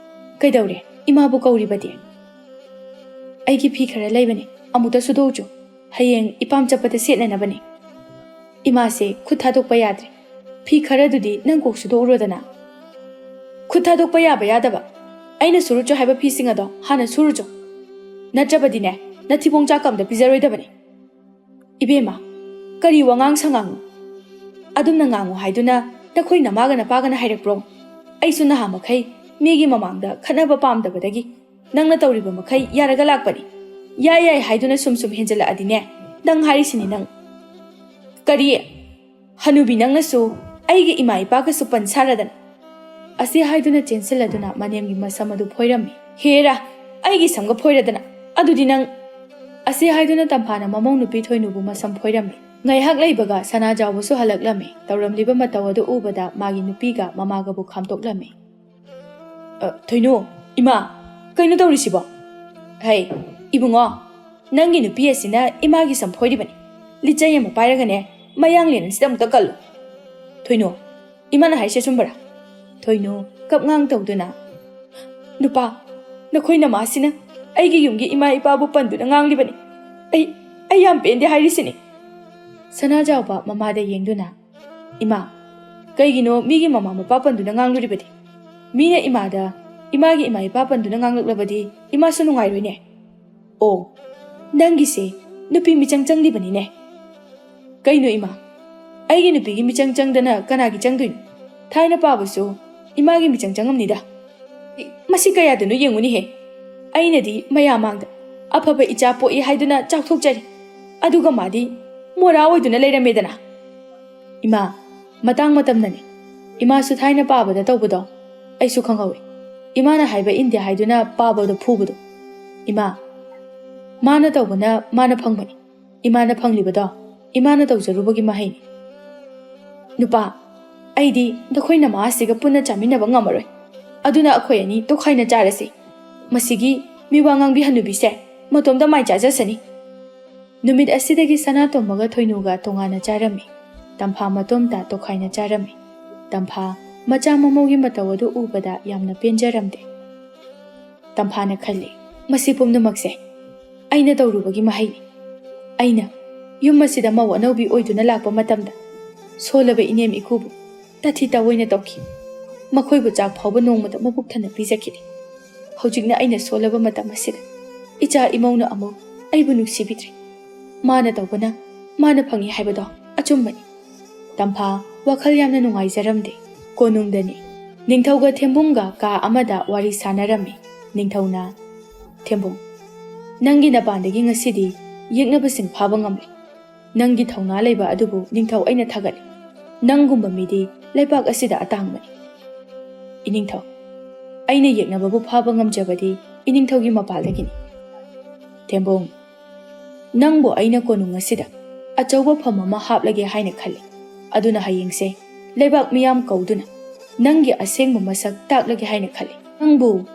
ꯀꯩꯗꯧꯔꯦ? ꯏꯃꯥꯕꯨ ꯀꯧꯔꯤꯕꯗꯤ?" "ꯑꯩꯒꯤ ꯐꯤ ꯈꯔ ꯂꯩꯕꯅꯦ, ꯑꯃꯨꯛꯇ ꯁꯨꯗꯣꯛꯎꯆꯣ꯫ ꯍꯌꯦꯡ ꯏꯄꯥꯝ ꯆꯠꯄꯗ ꯁꯦꯠꯅꯅꯕꯅꯦ꯫" "ꯏꯃꯥꯁꯦ ꯈꯨꯠ ꯊꯥꯗꯣꯛꯄ ꯌꯥꯗ꯭ꯔꯦ꯫ ꯐꯤ ꯈꯔꯗꯨꯗꯤ ꯅꯪ ꯀꯣꯛ ꯁꯨꯗꯣꯛꯎꯔꯣꯗꯅ꯫" "ꯈꯨꯠ ꯊꯥꯗꯣꯛꯄ ꯌꯥꯕ ꯌꯥꯗꯕ? ꯑꯩꯅ ꯁꯨꯔꯨꯆꯣ ꯍꯥꯏꯕ ꯐꯤꯁꯤꯡ ꯑꯗꯣ ꯍꯥꯟꯅ ꯁꯨꯔꯨꯆꯣ꯫ ꯅꯠꯇ꯭ꯔꯕꯗꯤꯅꯦ, ꯅꯊꯤꯕꯣꯡ ꯆꯥꯛꯀ ꯑꯝꯇ ꯄꯤꯖꯔꯣꯏꯗꯕꯅꯦ꯫" "ꯏꯕꯦꯝꯃ, ꯀꯔꯤ ꯋꯥꯉꯥꯡ ꯁꯉꯥꯡꯅꯣ? ꯑꯗꯨꯝꯅ ꯉꯥꯡꯉꯨ ꯍꯥꯏꯗꯨꯅ ꯅꯈꯣꯏ ꯅꯃꯥꯒ ꯅꯄꯥꯒꯅ ꯍꯥꯏꯔꯛꯄ꯭ꯔꯣ? ꯑꯩꯁꯨ ꯅꯍꯥ ꯃꯈꯩ ꯃꯤꯒꯤ ꯃꯃꯥꯡꯗ ꯈꯠꯅꯕ ꯄꯥꯝꯗꯕꯗꯒꯤ ꯅꯪꯅ ꯇꯧꯔꯤꯕ ꯃꯈꯩ ꯌꯥꯔꯒ ꯂꯥꯛꯄꯅꯤ꯫ ꯌꯥꯏ ꯌꯥꯏ ꯍꯥꯏꯗꯨꯅ ꯁꯨꯝ ꯁꯨꯝ ꯍꯦꯟꯖꯜꯂꯛꯑꯗꯤꯅꯦ, ꯅꯪ ꯍꯥꯏꯔꯤꯁꯤꯅꯤ ꯅꯪ꯫ ꯀꯔꯤ? ꯍꯅꯨꯕꯤ, ꯅꯪꯅꯁꯨ ꯑꯩꯒꯤ ꯏꯃꯥ ꯏꯄꯥꯒꯁꯨ ꯄꯟ ꯁꯥꯔꯗꯅ꯫ ꯑꯁꯤ ꯍꯥꯏꯗꯨꯅ ꯆꯦꯟꯁꯤꯜꯂꯗꯨꯅ ꯃꯅꯦꯝꯒꯤ ꯃꯁꯝ ꯑꯗꯨ ꯐꯣꯏꯔꯝꯃꯤ꯫ "ꯍꯦꯔꯥ, ꯑꯩꯒꯤ ꯁꯝꯒ ꯐꯣꯏꯔꯗꯅ꯫ ꯑꯗꯨꯗꯤ ꯅꯪ"꯫ ꯑꯁꯤ ꯍꯥꯏꯗꯨꯅ ꯇꯝꯐꯥꯅ ꯃꯃꯧ ꯅꯨꯄꯤ ꯊꯣꯏꯅꯨꯕꯨ ꯃꯁꯝ ꯐꯣꯏꯔꯝꯃꯤ꯫ ꯉꯥꯏꯍꯥꯛ ꯂꯩꯕꯒ ꯁꯅꯥꯖꯥꯎꯕꯁꯨ ꯍꯜꯂꯛꯂꯝꯃꯤ꯫ ꯇꯧꯔꯝꯂꯤꯕ ꯃꯇꯧ ꯑꯗꯨ ꯎꯕꯗ ꯃꯥꯒꯤ ꯅꯨꯄꯤꯒ ꯃꯃꯥꯒꯕꯨ ꯈꯥꯝꯇꯣꯛꯂꯝꯃꯤ꯫ "ꯑ, ꯊꯣꯏꯅꯨ, ꯏꯃꯥ, ꯀꯩꯅꯣ ꯇꯧꯔꯤꯁꯤꯕꯣ? ꯍꯩ, ꯏꯕꯨꯡꯉꯣ, ꯅꯪꯒꯤ ꯅꯨꯄꯤ ꯑꯁꯤꯅ ꯏꯃꯥꯒꯤ ꯁꯝ ꯐꯣꯏꯔꯤꯕꯅꯤ꯫ ꯂꯤꯆꯩ ꯑꯃ ꯄꯥꯏꯔꯒꯅꯦ, ꯃꯌꯥꯡꯂꯦꯟ ꯑꯁꯤꯗ ꯑꯃꯨꯛꯇ ꯀꯜꯂꯨ꯫ ꯊꯣꯏꯅꯨ, ꯏꯃꯥꯅ ꯍꯥꯏꯁꯦ ꯑꯆꯨꯝꯕꯔꯥ?" ꯊꯣꯏꯅꯨ ꯀꯞꯉꯥꯡ ꯇꯧꯗꯨꯅ, "ꯅꯨꯄꯥ, ꯅꯈꯣꯏ ꯅꯃꯥꯁꯤꯅ ꯑꯩꯒꯤ ꯌꯨꯝꯒꯤ ꯏꯃꯥ ꯏꯄꯥꯕꯨ ꯄꯟꯗꯨꯅ ꯉꯥꯡꯂꯤꯕꯅꯤ꯫ ꯑꯩ, ꯑꯩ ꯌꯥꯝ ꯄꯦꯟꯗꯦ ꯍꯥꯏꯔꯤꯁꯤꯅꯤ꯫" ꯁꯅꯥꯖꯥꯎꯕ ꯃꯃꯥꯗ ꯌꯦꯡꯗꯨꯅ, "ꯏꯃꯥ, ꯀꯩꯒꯤꯅꯣ ꯃꯤꯒꯤ ꯃꯃꯥ ꯃꯄꯥ ꯄꯟꯗꯨꯅ ꯉꯥꯡꯂꯨꯔꯤꯕꯗꯤ? ꯃꯤꯅ ꯏꯃꯥꯗ, ꯏꯃꯥꯒꯤ ꯏꯃꯥ ꯏꯄꯥ ꯄꯟꯗꯨꯅ ꯉꯥꯡꯂꯛꯂꯕꯗꯤ ꯏꯃꯥꯁꯨ ꯅꯨꯡꯉꯥꯏꯔꯣꯏꯅꯦ꯫ ꯑꯣ, ꯅꯪꯒꯤꯁꯦ ꯅꯨꯄꯤ ꯃꯤꯆꯪ ꯆꯪꯂꯤꯕꯅꯤꯅꯦ꯫" "ꯀꯩꯅꯣ ꯏꯃꯥ? ꯑꯩꯒꯤ ꯅꯨꯄꯤꯒꯤ ꯃꯤꯆꯪ ꯆꯪꯗꯅ ꯀꯅꯥꯒꯤ ꯆꯪꯗꯣꯏꯅꯣ? ꯊꯥꯏꯅ ꯄꯥꯕꯁꯨ ꯏꯃꯥꯒꯤ ꯃꯤꯆꯪ ꯆꯪꯉꯝꯅꯤꯗ꯫ ꯃꯁꯤ ꯀꯌꯥꯗꯅꯣ ꯌꯦꯡꯉꯨꯅꯦꯍꯦ꯫ ꯑꯩꯅꯗꯤ ꯃꯌꯥꯝ ꯃꯥꯡꯗ ꯑꯐꯕ ꯏꯆꯥ ꯄꯣꯛꯏ ꯍꯥꯏꯗꯨꯅ ꯆꯥꯎꯊꯣꯛꯆꯔꯤ꯫ ꯑꯗꯨꯒ ꯃꯥꯗꯤ ꯃꯣꯔꯥ ꯑꯣꯏꯗꯨꯅ ꯂꯩꯔꯝꯃꯦꯗꯅ꯫" "ꯏꯃꯥ, ꯃꯇꯥꯡ ꯃꯇꯝꯅꯅꯤ꯫ ꯏꯃꯥꯁꯨ ꯊꯥꯏꯅ ꯄꯥꯕꯗ ꯇꯧꯕꯗꯣ ꯑꯩꯁꯨ ꯈꯪꯍꯧꯏ꯫ ꯏꯃꯥꯅ ꯍꯥꯏꯕ ꯏꯟꯗꯦ ꯍꯥꯏꯗꯨꯅ ꯄꯥꯕꯗꯣ ꯐꯨꯕꯗꯣ꯫ ꯏꯃꯥ, ꯃꯥꯅ ꯇꯧꯕꯅ ꯃꯥꯅ ꯐꯪꯕꯅꯤ꯫ ꯏꯃꯥꯅ ꯐꯪꯂꯤꯕꯗꯣ ꯏꯃꯥꯅ ꯇꯧꯖꯔꯨꯕꯒꯤ ꯃꯍꯩꯅꯤ꯫ ꯅꯨꯄꯥ, ꯑꯩꯗꯤ ꯅꯈꯣꯏ ꯅꯃꯥ ꯑꯁꯤꯒ ꯄꯨꯟꯅ ꯆꯥꯃꯤꯟꯅꯕ ꯉꯝꯃꯔꯣꯏ꯫ ꯑꯗꯨꯅ ꯑꯩꯈꯣꯏ ꯑꯅꯤ ꯇꯣꯈꯥꯏꯅ ꯆꯥꯔꯁꯤ꯫ ꯃꯁꯤꯒꯤ ꯃꯤꯋꯥ ꯉꯥꯡꯕꯤ ꯍꯅꯨꯕꯤꯁꯦ ꯃꯇꯣꯝꯇ ꯃꯥꯏ ꯆꯥꯖꯁꯅꯤ꯫" ꯅꯨꯃꯤꯠ ꯑꯁꯤꯗꯒꯤ ꯁꯅꯥꯇꯣꯝꯕꯒ ꯊꯣꯏꯅꯨꯒ ꯇꯣꯉꯥꯟꯅ ꯆꯥꯔꯝꯃꯤ꯫ ꯇꯝꯐꯥ ꯃꯇꯣꯝꯇ ꯇꯣꯈꯥꯏꯅ ꯆꯥꯔꯝꯃꯤ꯫ ꯇꯝꯐꯥ ꯃꯆꯥ ꯃꯃꯧꯒꯤ ꯃꯇꯧ ꯑꯗꯨ ꯎꯕꯗ ꯌꯥꯝꯅ ꯄꯦꯟꯖꯔꯝꯗꯦ꯫ ꯇꯝꯐꯥꯅ ꯈꯜꯂꯤ, "ꯃꯁꯤ ꯄꯨꯝꯅꯃꯛꯁꯦ ꯑꯩꯅ ꯇꯧꯔꯨꯕꯒꯤ ꯃꯍꯩꯅꯤ꯫ ꯑꯩꯅ ꯌꯨꯝ ꯑꯁꯤꯗ ꯃꯧ ꯑꯅꯧꯕꯤ ꯑꯣꯏꯗꯨꯅ ꯂꯥꯛꯄ ꯃꯇꯝꯗ ꯁꯣꯜꯂꯕ ꯏꯅꯦꯝ ꯏꯀꯨꯕꯨ ꯇꯥꯊꯤ ꯇꯥꯑꯣꯏꯅ ꯇꯧꯈꯤ꯫ ꯃꯈꯣꯏꯕꯨ ꯆꯥꯛ ꯐꯥꯎꯕ ꯅꯣꯡꯃꯇ ꯃꯕꯨꯛ ꯊꯟꯅ ꯄꯤꯖꯈꯤꯗꯦ꯫ ꯍꯧꯖꯤꯛꯅ ꯑꯩꯅ ꯁꯣꯜꯂꯕ ꯃꯇꯝ ꯑꯁꯤꯗ ꯏꯆꯥ ꯏꯃꯧꯅ ꯑꯃꯨꯛ ꯑꯩꯕꯨ ꯅꯨꯡꯁꯤꯕꯤꯗ꯭ꯔꯦ꯫ ꯃꯥꯅ ꯇꯧꯕꯅ ꯃꯥꯅ ꯐꯪꯏ ꯍꯥꯏꯕꯗꯣ ꯑꯆꯨꯝꯕꯅꯤ꯫" ꯇꯝꯐꯥ ꯋꯥꯈꯜ ꯌꯥꯝꯅ ꯅꯨꯡꯉꯥꯏꯖꯔꯝꯗꯦ꯫ ꯀꯣꯅꯨꯡꯗꯅꯤ꯫ ꯅꯤꯡꯊꯧꯒ ꯊꯦꯝꯕꯨꯡꯒ ꯀꯥ ꯑꯃꯗ ꯋꯥꯔꯤ ꯁꯥꯟꯅꯔꯝꯃꯤ꯫ ꯅꯤꯡꯊꯧꯅ, "ꯊꯦꯝꯕꯨꯡ, ꯅꯪꯒꯤ ꯅꯄꯥꯟꯗꯒꯤ ꯉꯁꯤꯗꯤ ꯌꯦꯛꯅꯕꯁꯤꯡ ꯐꯥꯕ ꯉꯝꯂꯦ꯫ ꯅꯪꯒꯤ ꯊꯧꯅꯥ ꯂꯩꯕ ꯑꯗꯨꯕꯨ ꯅꯤꯡꯊꯧ ꯑꯩꯅ ꯊꯥꯒꯠꯂꯤ꯫ ꯅꯪꯒꯨꯝꯕ ꯃꯤꯗꯤ ꯂꯩꯕꯥꯛ ꯑꯁꯤꯗ ꯑꯇꯥꯡꯕꯅꯤ꯫ ꯏꯅꯤꯡꯊꯧ, ꯑꯩꯅ ꯌꯦꯛꯅꯕꯕꯨ ꯐꯥꯕ ꯉꯝꯖꯕꯗꯤ ꯏꯅꯤꯡꯊꯧꯒꯤ ꯃꯄꯥꯜꯗꯒꯤꯅꯤ꯫ ꯊꯦꯝꯕꯨꯡ, ꯅꯪꯕꯨ ꯑꯩꯅ ꯀꯣꯅꯨꯡ ꯑꯁꯤꯗ ꯑꯆꯧꯕ ꯐꯝ ꯑꯃ ꯍꯥꯞꯂꯒꯦ ꯍꯥꯏꯅ ꯈꯜꯂꯤ꯫ ꯑꯗꯨꯅ ꯍꯌꯦꯡꯁꯦ ꯂꯩꯕꯥꯛ ꯃꯤꯌꯥꯝ ꯀꯧꯗꯨꯅ ꯅꯪꯒꯤ ꯑꯁꯦꯡꯕ ꯃꯁꯛ ꯇꯥꯛꯂꯒꯦ ꯍꯥꯏꯅ ꯈꯜꯂꯤ꯫ ꯅꯪꯕꯨ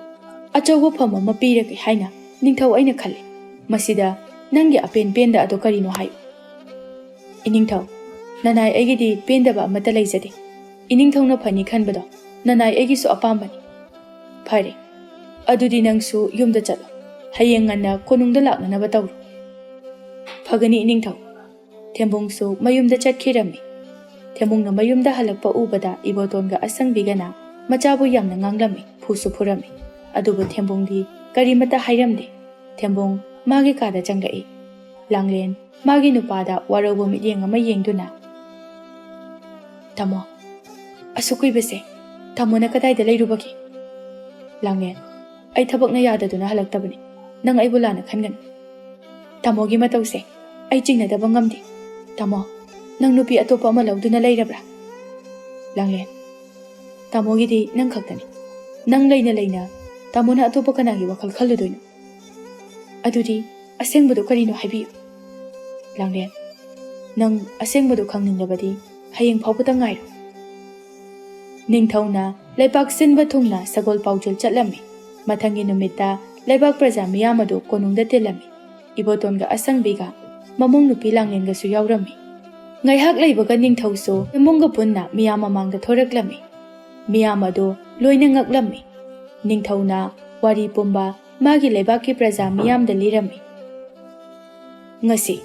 ꯑꯆꯧꯕ ꯐꯝ ꯑꯃ ꯄꯤꯔꯒꯦ ꯍꯥꯏꯅ ꯅꯤꯡꯊꯧ ꯑꯩꯅ ꯈꯜꯂꯤ꯫ ꯃꯁꯤꯗ ꯅꯪꯒꯤ ꯑꯄꯦꯟ ꯄꯦꯟꯗ ꯑꯗꯣ ꯀꯔꯤꯅꯣ ꯍꯥꯏꯌꯨ꯫ ꯏꯅꯤꯡꯊꯧ, ꯅꯅꯥꯏ ꯑꯩꯒꯤꯗꯤ ꯄꯦꯟꯗꯕ ꯑꯃꯠꯇ ꯂꯩꯖꯗꯦ꯫ ꯏꯅꯤꯡꯊꯧꯅ ꯐꯅꯤ ꯈꯟꯕꯗꯣ ꯅꯅꯥꯏ ꯑꯩꯒꯤꯁꯨ ꯑꯄꯥꯝꯕꯅꯤ꯫ ꯐꯔꯦ, ꯑꯗꯨꯗꯤ ꯅꯪꯁꯨ ꯌꯨꯝꯗ ꯆꯠꯂꯣ꯫ ꯍꯌꯦꯡ ꯉꯟꯅ ꯀꯣꯅꯨꯡꯗ ꯂꯥꯛꯅꯅꯕ ꯇꯧꯔꯣ꯫ ꯐꯒꯅꯤ ꯏꯅꯤꯡꯊꯧ꯫ ꯊꯦꯝꯕꯨꯡꯁꯨ ꯃꯌꯨꯝꯗ ꯆꯠꯈꯤꯔꯝꯃꯤ꯫ ꯊꯦꯝꯕꯨꯡꯅ ꯃꯌꯨꯝꯗ ꯍꯜꯂꯛꯄ ꯎꯕꯗ ꯏꯕꯣꯇꯣꯟꯒ ꯑꯁꯪꯕꯤꯒꯅ ꯃꯆꯥꯕꯨ ꯌꯥꯝꯅ ꯉꯥꯡꯂꯝꯃꯤ, ꯐꯨꯁꯨ ꯐꯨꯔꯝꯃꯤ꯫ ꯑꯗꯨꯕꯨ ꯊꯦꯝꯕꯨꯡꯗꯤ ꯀꯔꯤꯃꯠꯇ ꯍꯥꯏꯔꯝꯗꯦ꯫ ꯊꯦꯝꯕꯨꯡ ꯃꯥꯒꯤ ꯀꯥꯗ ꯆꯪꯂꯛꯏ꯫ ꯂꯥꯡꯂꯦꯟ ꯃꯥꯒꯤ ꯅꯨꯄꯥꯗ ꯋꯥꯔꯧꯕ ꯃꯤꯠꯌꯦꯡ ꯑꯃ ꯌꯦꯡꯗꯨꯅ, "ꯇꯥꯃꯣ, ꯑꯁꯨꯛ ꯀꯨꯏꯕꯁꯦ ꯇꯥꯃꯣꯅ ꯀꯗꯥꯏꯗ ꯂꯩꯔꯨꯕꯒꯦ?" ꯂꯥꯡꯂꯦꯟ, "ꯑꯩ ꯊꯕꯛꯅ ꯌꯥꯗꯗꯨꯅ ꯍꯜꯂꯛꯇꯕꯅꯤ꯫ ꯅꯪ ꯑꯩꯕꯨ ꯂꯥꯟꯅ ꯈꯟꯒꯅꯨ꯫ ꯇꯥꯃꯣꯒꯤ ꯃꯇꯧꯁꯦ ꯑꯩ ꯆꯤꯡꯅꯗꯕ ꯉꯝꯗꯦ꯫ ꯇꯥꯃꯣ, ꯅꯪ ꯅꯨꯄꯤ ꯑꯇꯣꯞꯄ ꯑꯃ ꯂꯧꯗꯨꯅ ꯂꯩꯔꯕ꯭ꯔꯥ?" ꯂꯥꯡꯂꯦꯟ, "ꯇꯥꯃꯣꯒꯤꯗꯤ ꯅꯪ ꯈꯛꯇꯅꯤ꯫ ꯅꯪ ꯂꯩꯅ ꯂꯩꯅ ꯇꯥꯃꯣꯅ ꯑꯇꯣꯞꯄ ꯀꯅꯥꯒꯤ ꯋꯥꯈꯜ ꯈꯜꯂꯨꯗꯣꯏꯅꯣ? ꯑꯗꯨꯗꯤ ꯑꯁꯦꯡꯕꯗꯣ ꯀꯔꯤꯅꯣ ꯍꯥꯏꯕꯤꯌꯨ꯫" ꯂꯥꯡꯂꯦꯟ, "ꯅꯪ ꯑꯁꯦꯡꯕꯗꯣ ꯈꯪꯅꯤꯡꯂꯕꯗꯤ ꯍꯌꯦꯡ ꯐꯥꯎꯕꯇ ꯉꯥꯏꯔꯣ꯫" ꯅꯤꯡꯊꯧꯅ ꯂꯩꯕꯥꯛ ꯁꯤꯟꯕ ꯊꯨꯡꯅ ꯁꯒꯣꯜ ꯄꯥꯎꯖꯦꯜ ꯆꯠꯂꯝꯃꯤ꯫ ꯃꯊꯪꯒꯤ ꯅꯨꯃꯤꯠꯇ ꯂꯩꯕꯥꯛ ꯄ꯭ꯔꯖꯥ ꯃꯤꯌꯥꯝ ꯑꯗꯨ ꯀꯣꯅꯨꯡꯗ ꯇꯤꯜꯂꯝꯃꯤ꯫ ꯏꯕꯣꯇꯣꯟꯒ ꯑꯁꯪꯕꯤꯒ, ꯃꯃꯧ ꯅꯨꯄꯤ ꯂꯥꯡꯂꯦꯟꯒꯁꯨ ꯌꯥꯎꯔꯝꯃꯤ꯫ ꯉꯥꯏꯍꯥꯛ ꯂꯩꯕꯒ ꯅꯤꯡꯊꯧꯁꯨ ꯏꯃꯨꯡꯒ ꯄꯨꯟꯅ ꯃꯤꯌꯥꯝ ꯃꯃꯥꯡꯗ ꯊꯣꯔꯛꯂꯝꯃꯤ꯫ ꯃꯤꯌꯥꯝ ꯑꯗꯨ ꯂꯣꯏꯅ ꯉꯛꯂꯝꯃꯤ꯫ ꯅꯤꯡꯊꯧꯅ ꯋꯥꯔꯤ ꯄꯨꯝꯕ ꯃꯥꯒꯤ ꯂꯩꯕꯥꯛꯀꯤ ꯄ꯭ꯔꯖꯥ ꯃꯤꯌꯥꯝꯗ ꯂꯤꯔꯝꯃꯤ꯫ "ꯉꯁꯤ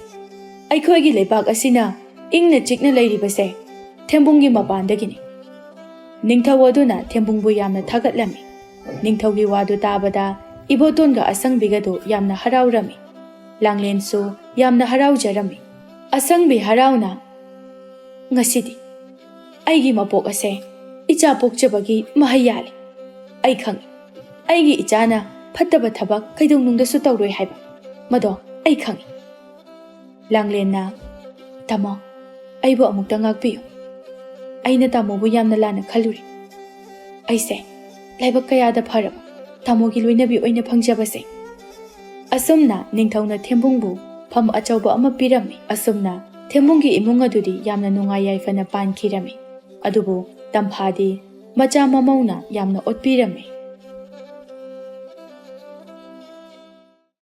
ꯑꯩꯈꯣꯏꯒꯤ ꯂꯩꯕꯥꯛ ꯑꯁꯤꯅ ꯏꯪꯅ ꯆꯤꯛꯅ ꯂꯩꯔꯤꯕꯁꯦ ꯊꯦꯝꯕꯨꯡꯒꯤ ꯃꯄꯥꯟꯗꯒꯤꯅꯤ꯫" ꯅꯤꯡꯊꯧ ꯑꯗꯨꯅ ꯊꯦꯝꯕꯨꯡꯕꯨ ꯌꯥꯝꯅ ꯊꯥꯒꯠꯂꯝꯃꯤ꯫ ꯅꯤꯡꯊꯧꯒꯤ ꯋꯥꯗꯨ ꯇꯥꯕꯗ ꯏꯕꯣꯇꯣꯟꯒ ꯑꯁꯪꯕꯤꯒꯗꯨ ꯌꯥꯝꯅ ꯍꯔꯥꯎꯔꯝꯃꯤ꯫ ꯂꯥꯡꯂꯦꯟꯁꯨ ꯌꯥꯝꯅ ꯍꯔꯥꯎꯖꯔꯝꯃꯤ꯫ ꯑꯁꯪꯕꯤ ꯍꯔꯥꯎꯅ, "ꯉꯁꯤꯗꯤ ꯑꯩꯒꯤ ꯃꯄꯣꯛ ꯑꯁꯦ ꯏꯆꯥ ꯄꯣꯛꯆꯕꯒꯤ ꯃꯍꯩ ꯌꯥꯜꯂꯤ꯫ ꯑꯩ ꯈꯪꯏ, ꯑꯩꯒꯤ ꯏꯆꯥꯅ ꯐꯠꯇꯕ ꯊꯕꯛ ꯀꯩꯗꯧꯅꯨꯡꯗꯁꯨ ꯇꯧꯔꯣꯏ ꯍꯥꯏꯕ꯫ ꯃꯗꯣ ꯑꯩ ꯈꯪꯏ꯫ ꯂꯥꯡꯂꯦꯟꯅ, "ꯇꯥꯃꯣ, ꯑꯩꯕꯨ ꯑꯃꯨꯛꯇ ꯉꯥꯛꯄꯤꯌꯨ꯫ ꯑꯩꯅ ꯇꯥꯃꯣꯕꯨ ꯌꯥꯝꯅ ꯂꯥꯟꯅ ꯈꯜꯂꯨꯔꯦ꯫ ꯑꯩꯁꯦ ꯂꯥꯏꯕꯛ ꯀꯌꯥꯗ ꯐꯔꯕ ꯇꯥꯃꯣꯒꯤ ꯂꯣꯏꯅꯕꯤ ꯑꯣꯏꯅ ꯐꯪꯖꯕꯁꯦ"꯫ ꯑꯁꯨꯝꯅ ꯅꯤꯡꯊꯧꯅ ꯊꯦꯝꯕꯨꯡꯕꯨ ꯐꯝ ꯑꯆꯧꯕ ꯑꯃ ꯄꯤꯔꯝꯃꯤ꯫ ꯑꯁꯨꯝꯅ ꯊꯦꯝꯕꯨꯡꯒꯤ ꯏꯃꯨꯡ ꯑꯗꯨꯗꯤ ꯌꯥꯝꯅ ꯅꯨꯡꯉꯥꯏ ꯌꯥꯏꯐꯅ ꯄꯥꯟꯈꯤꯔꯝꯃꯤ꯫ ꯑꯗꯨꯕꯨ ꯇꯝꯐꯥꯗꯤ ꯃꯆꯥ ꯃꯃꯧꯅ ꯌꯥꯝꯅ ꯑꯣꯠꯄꯤꯔꯝꯃꯤ꯫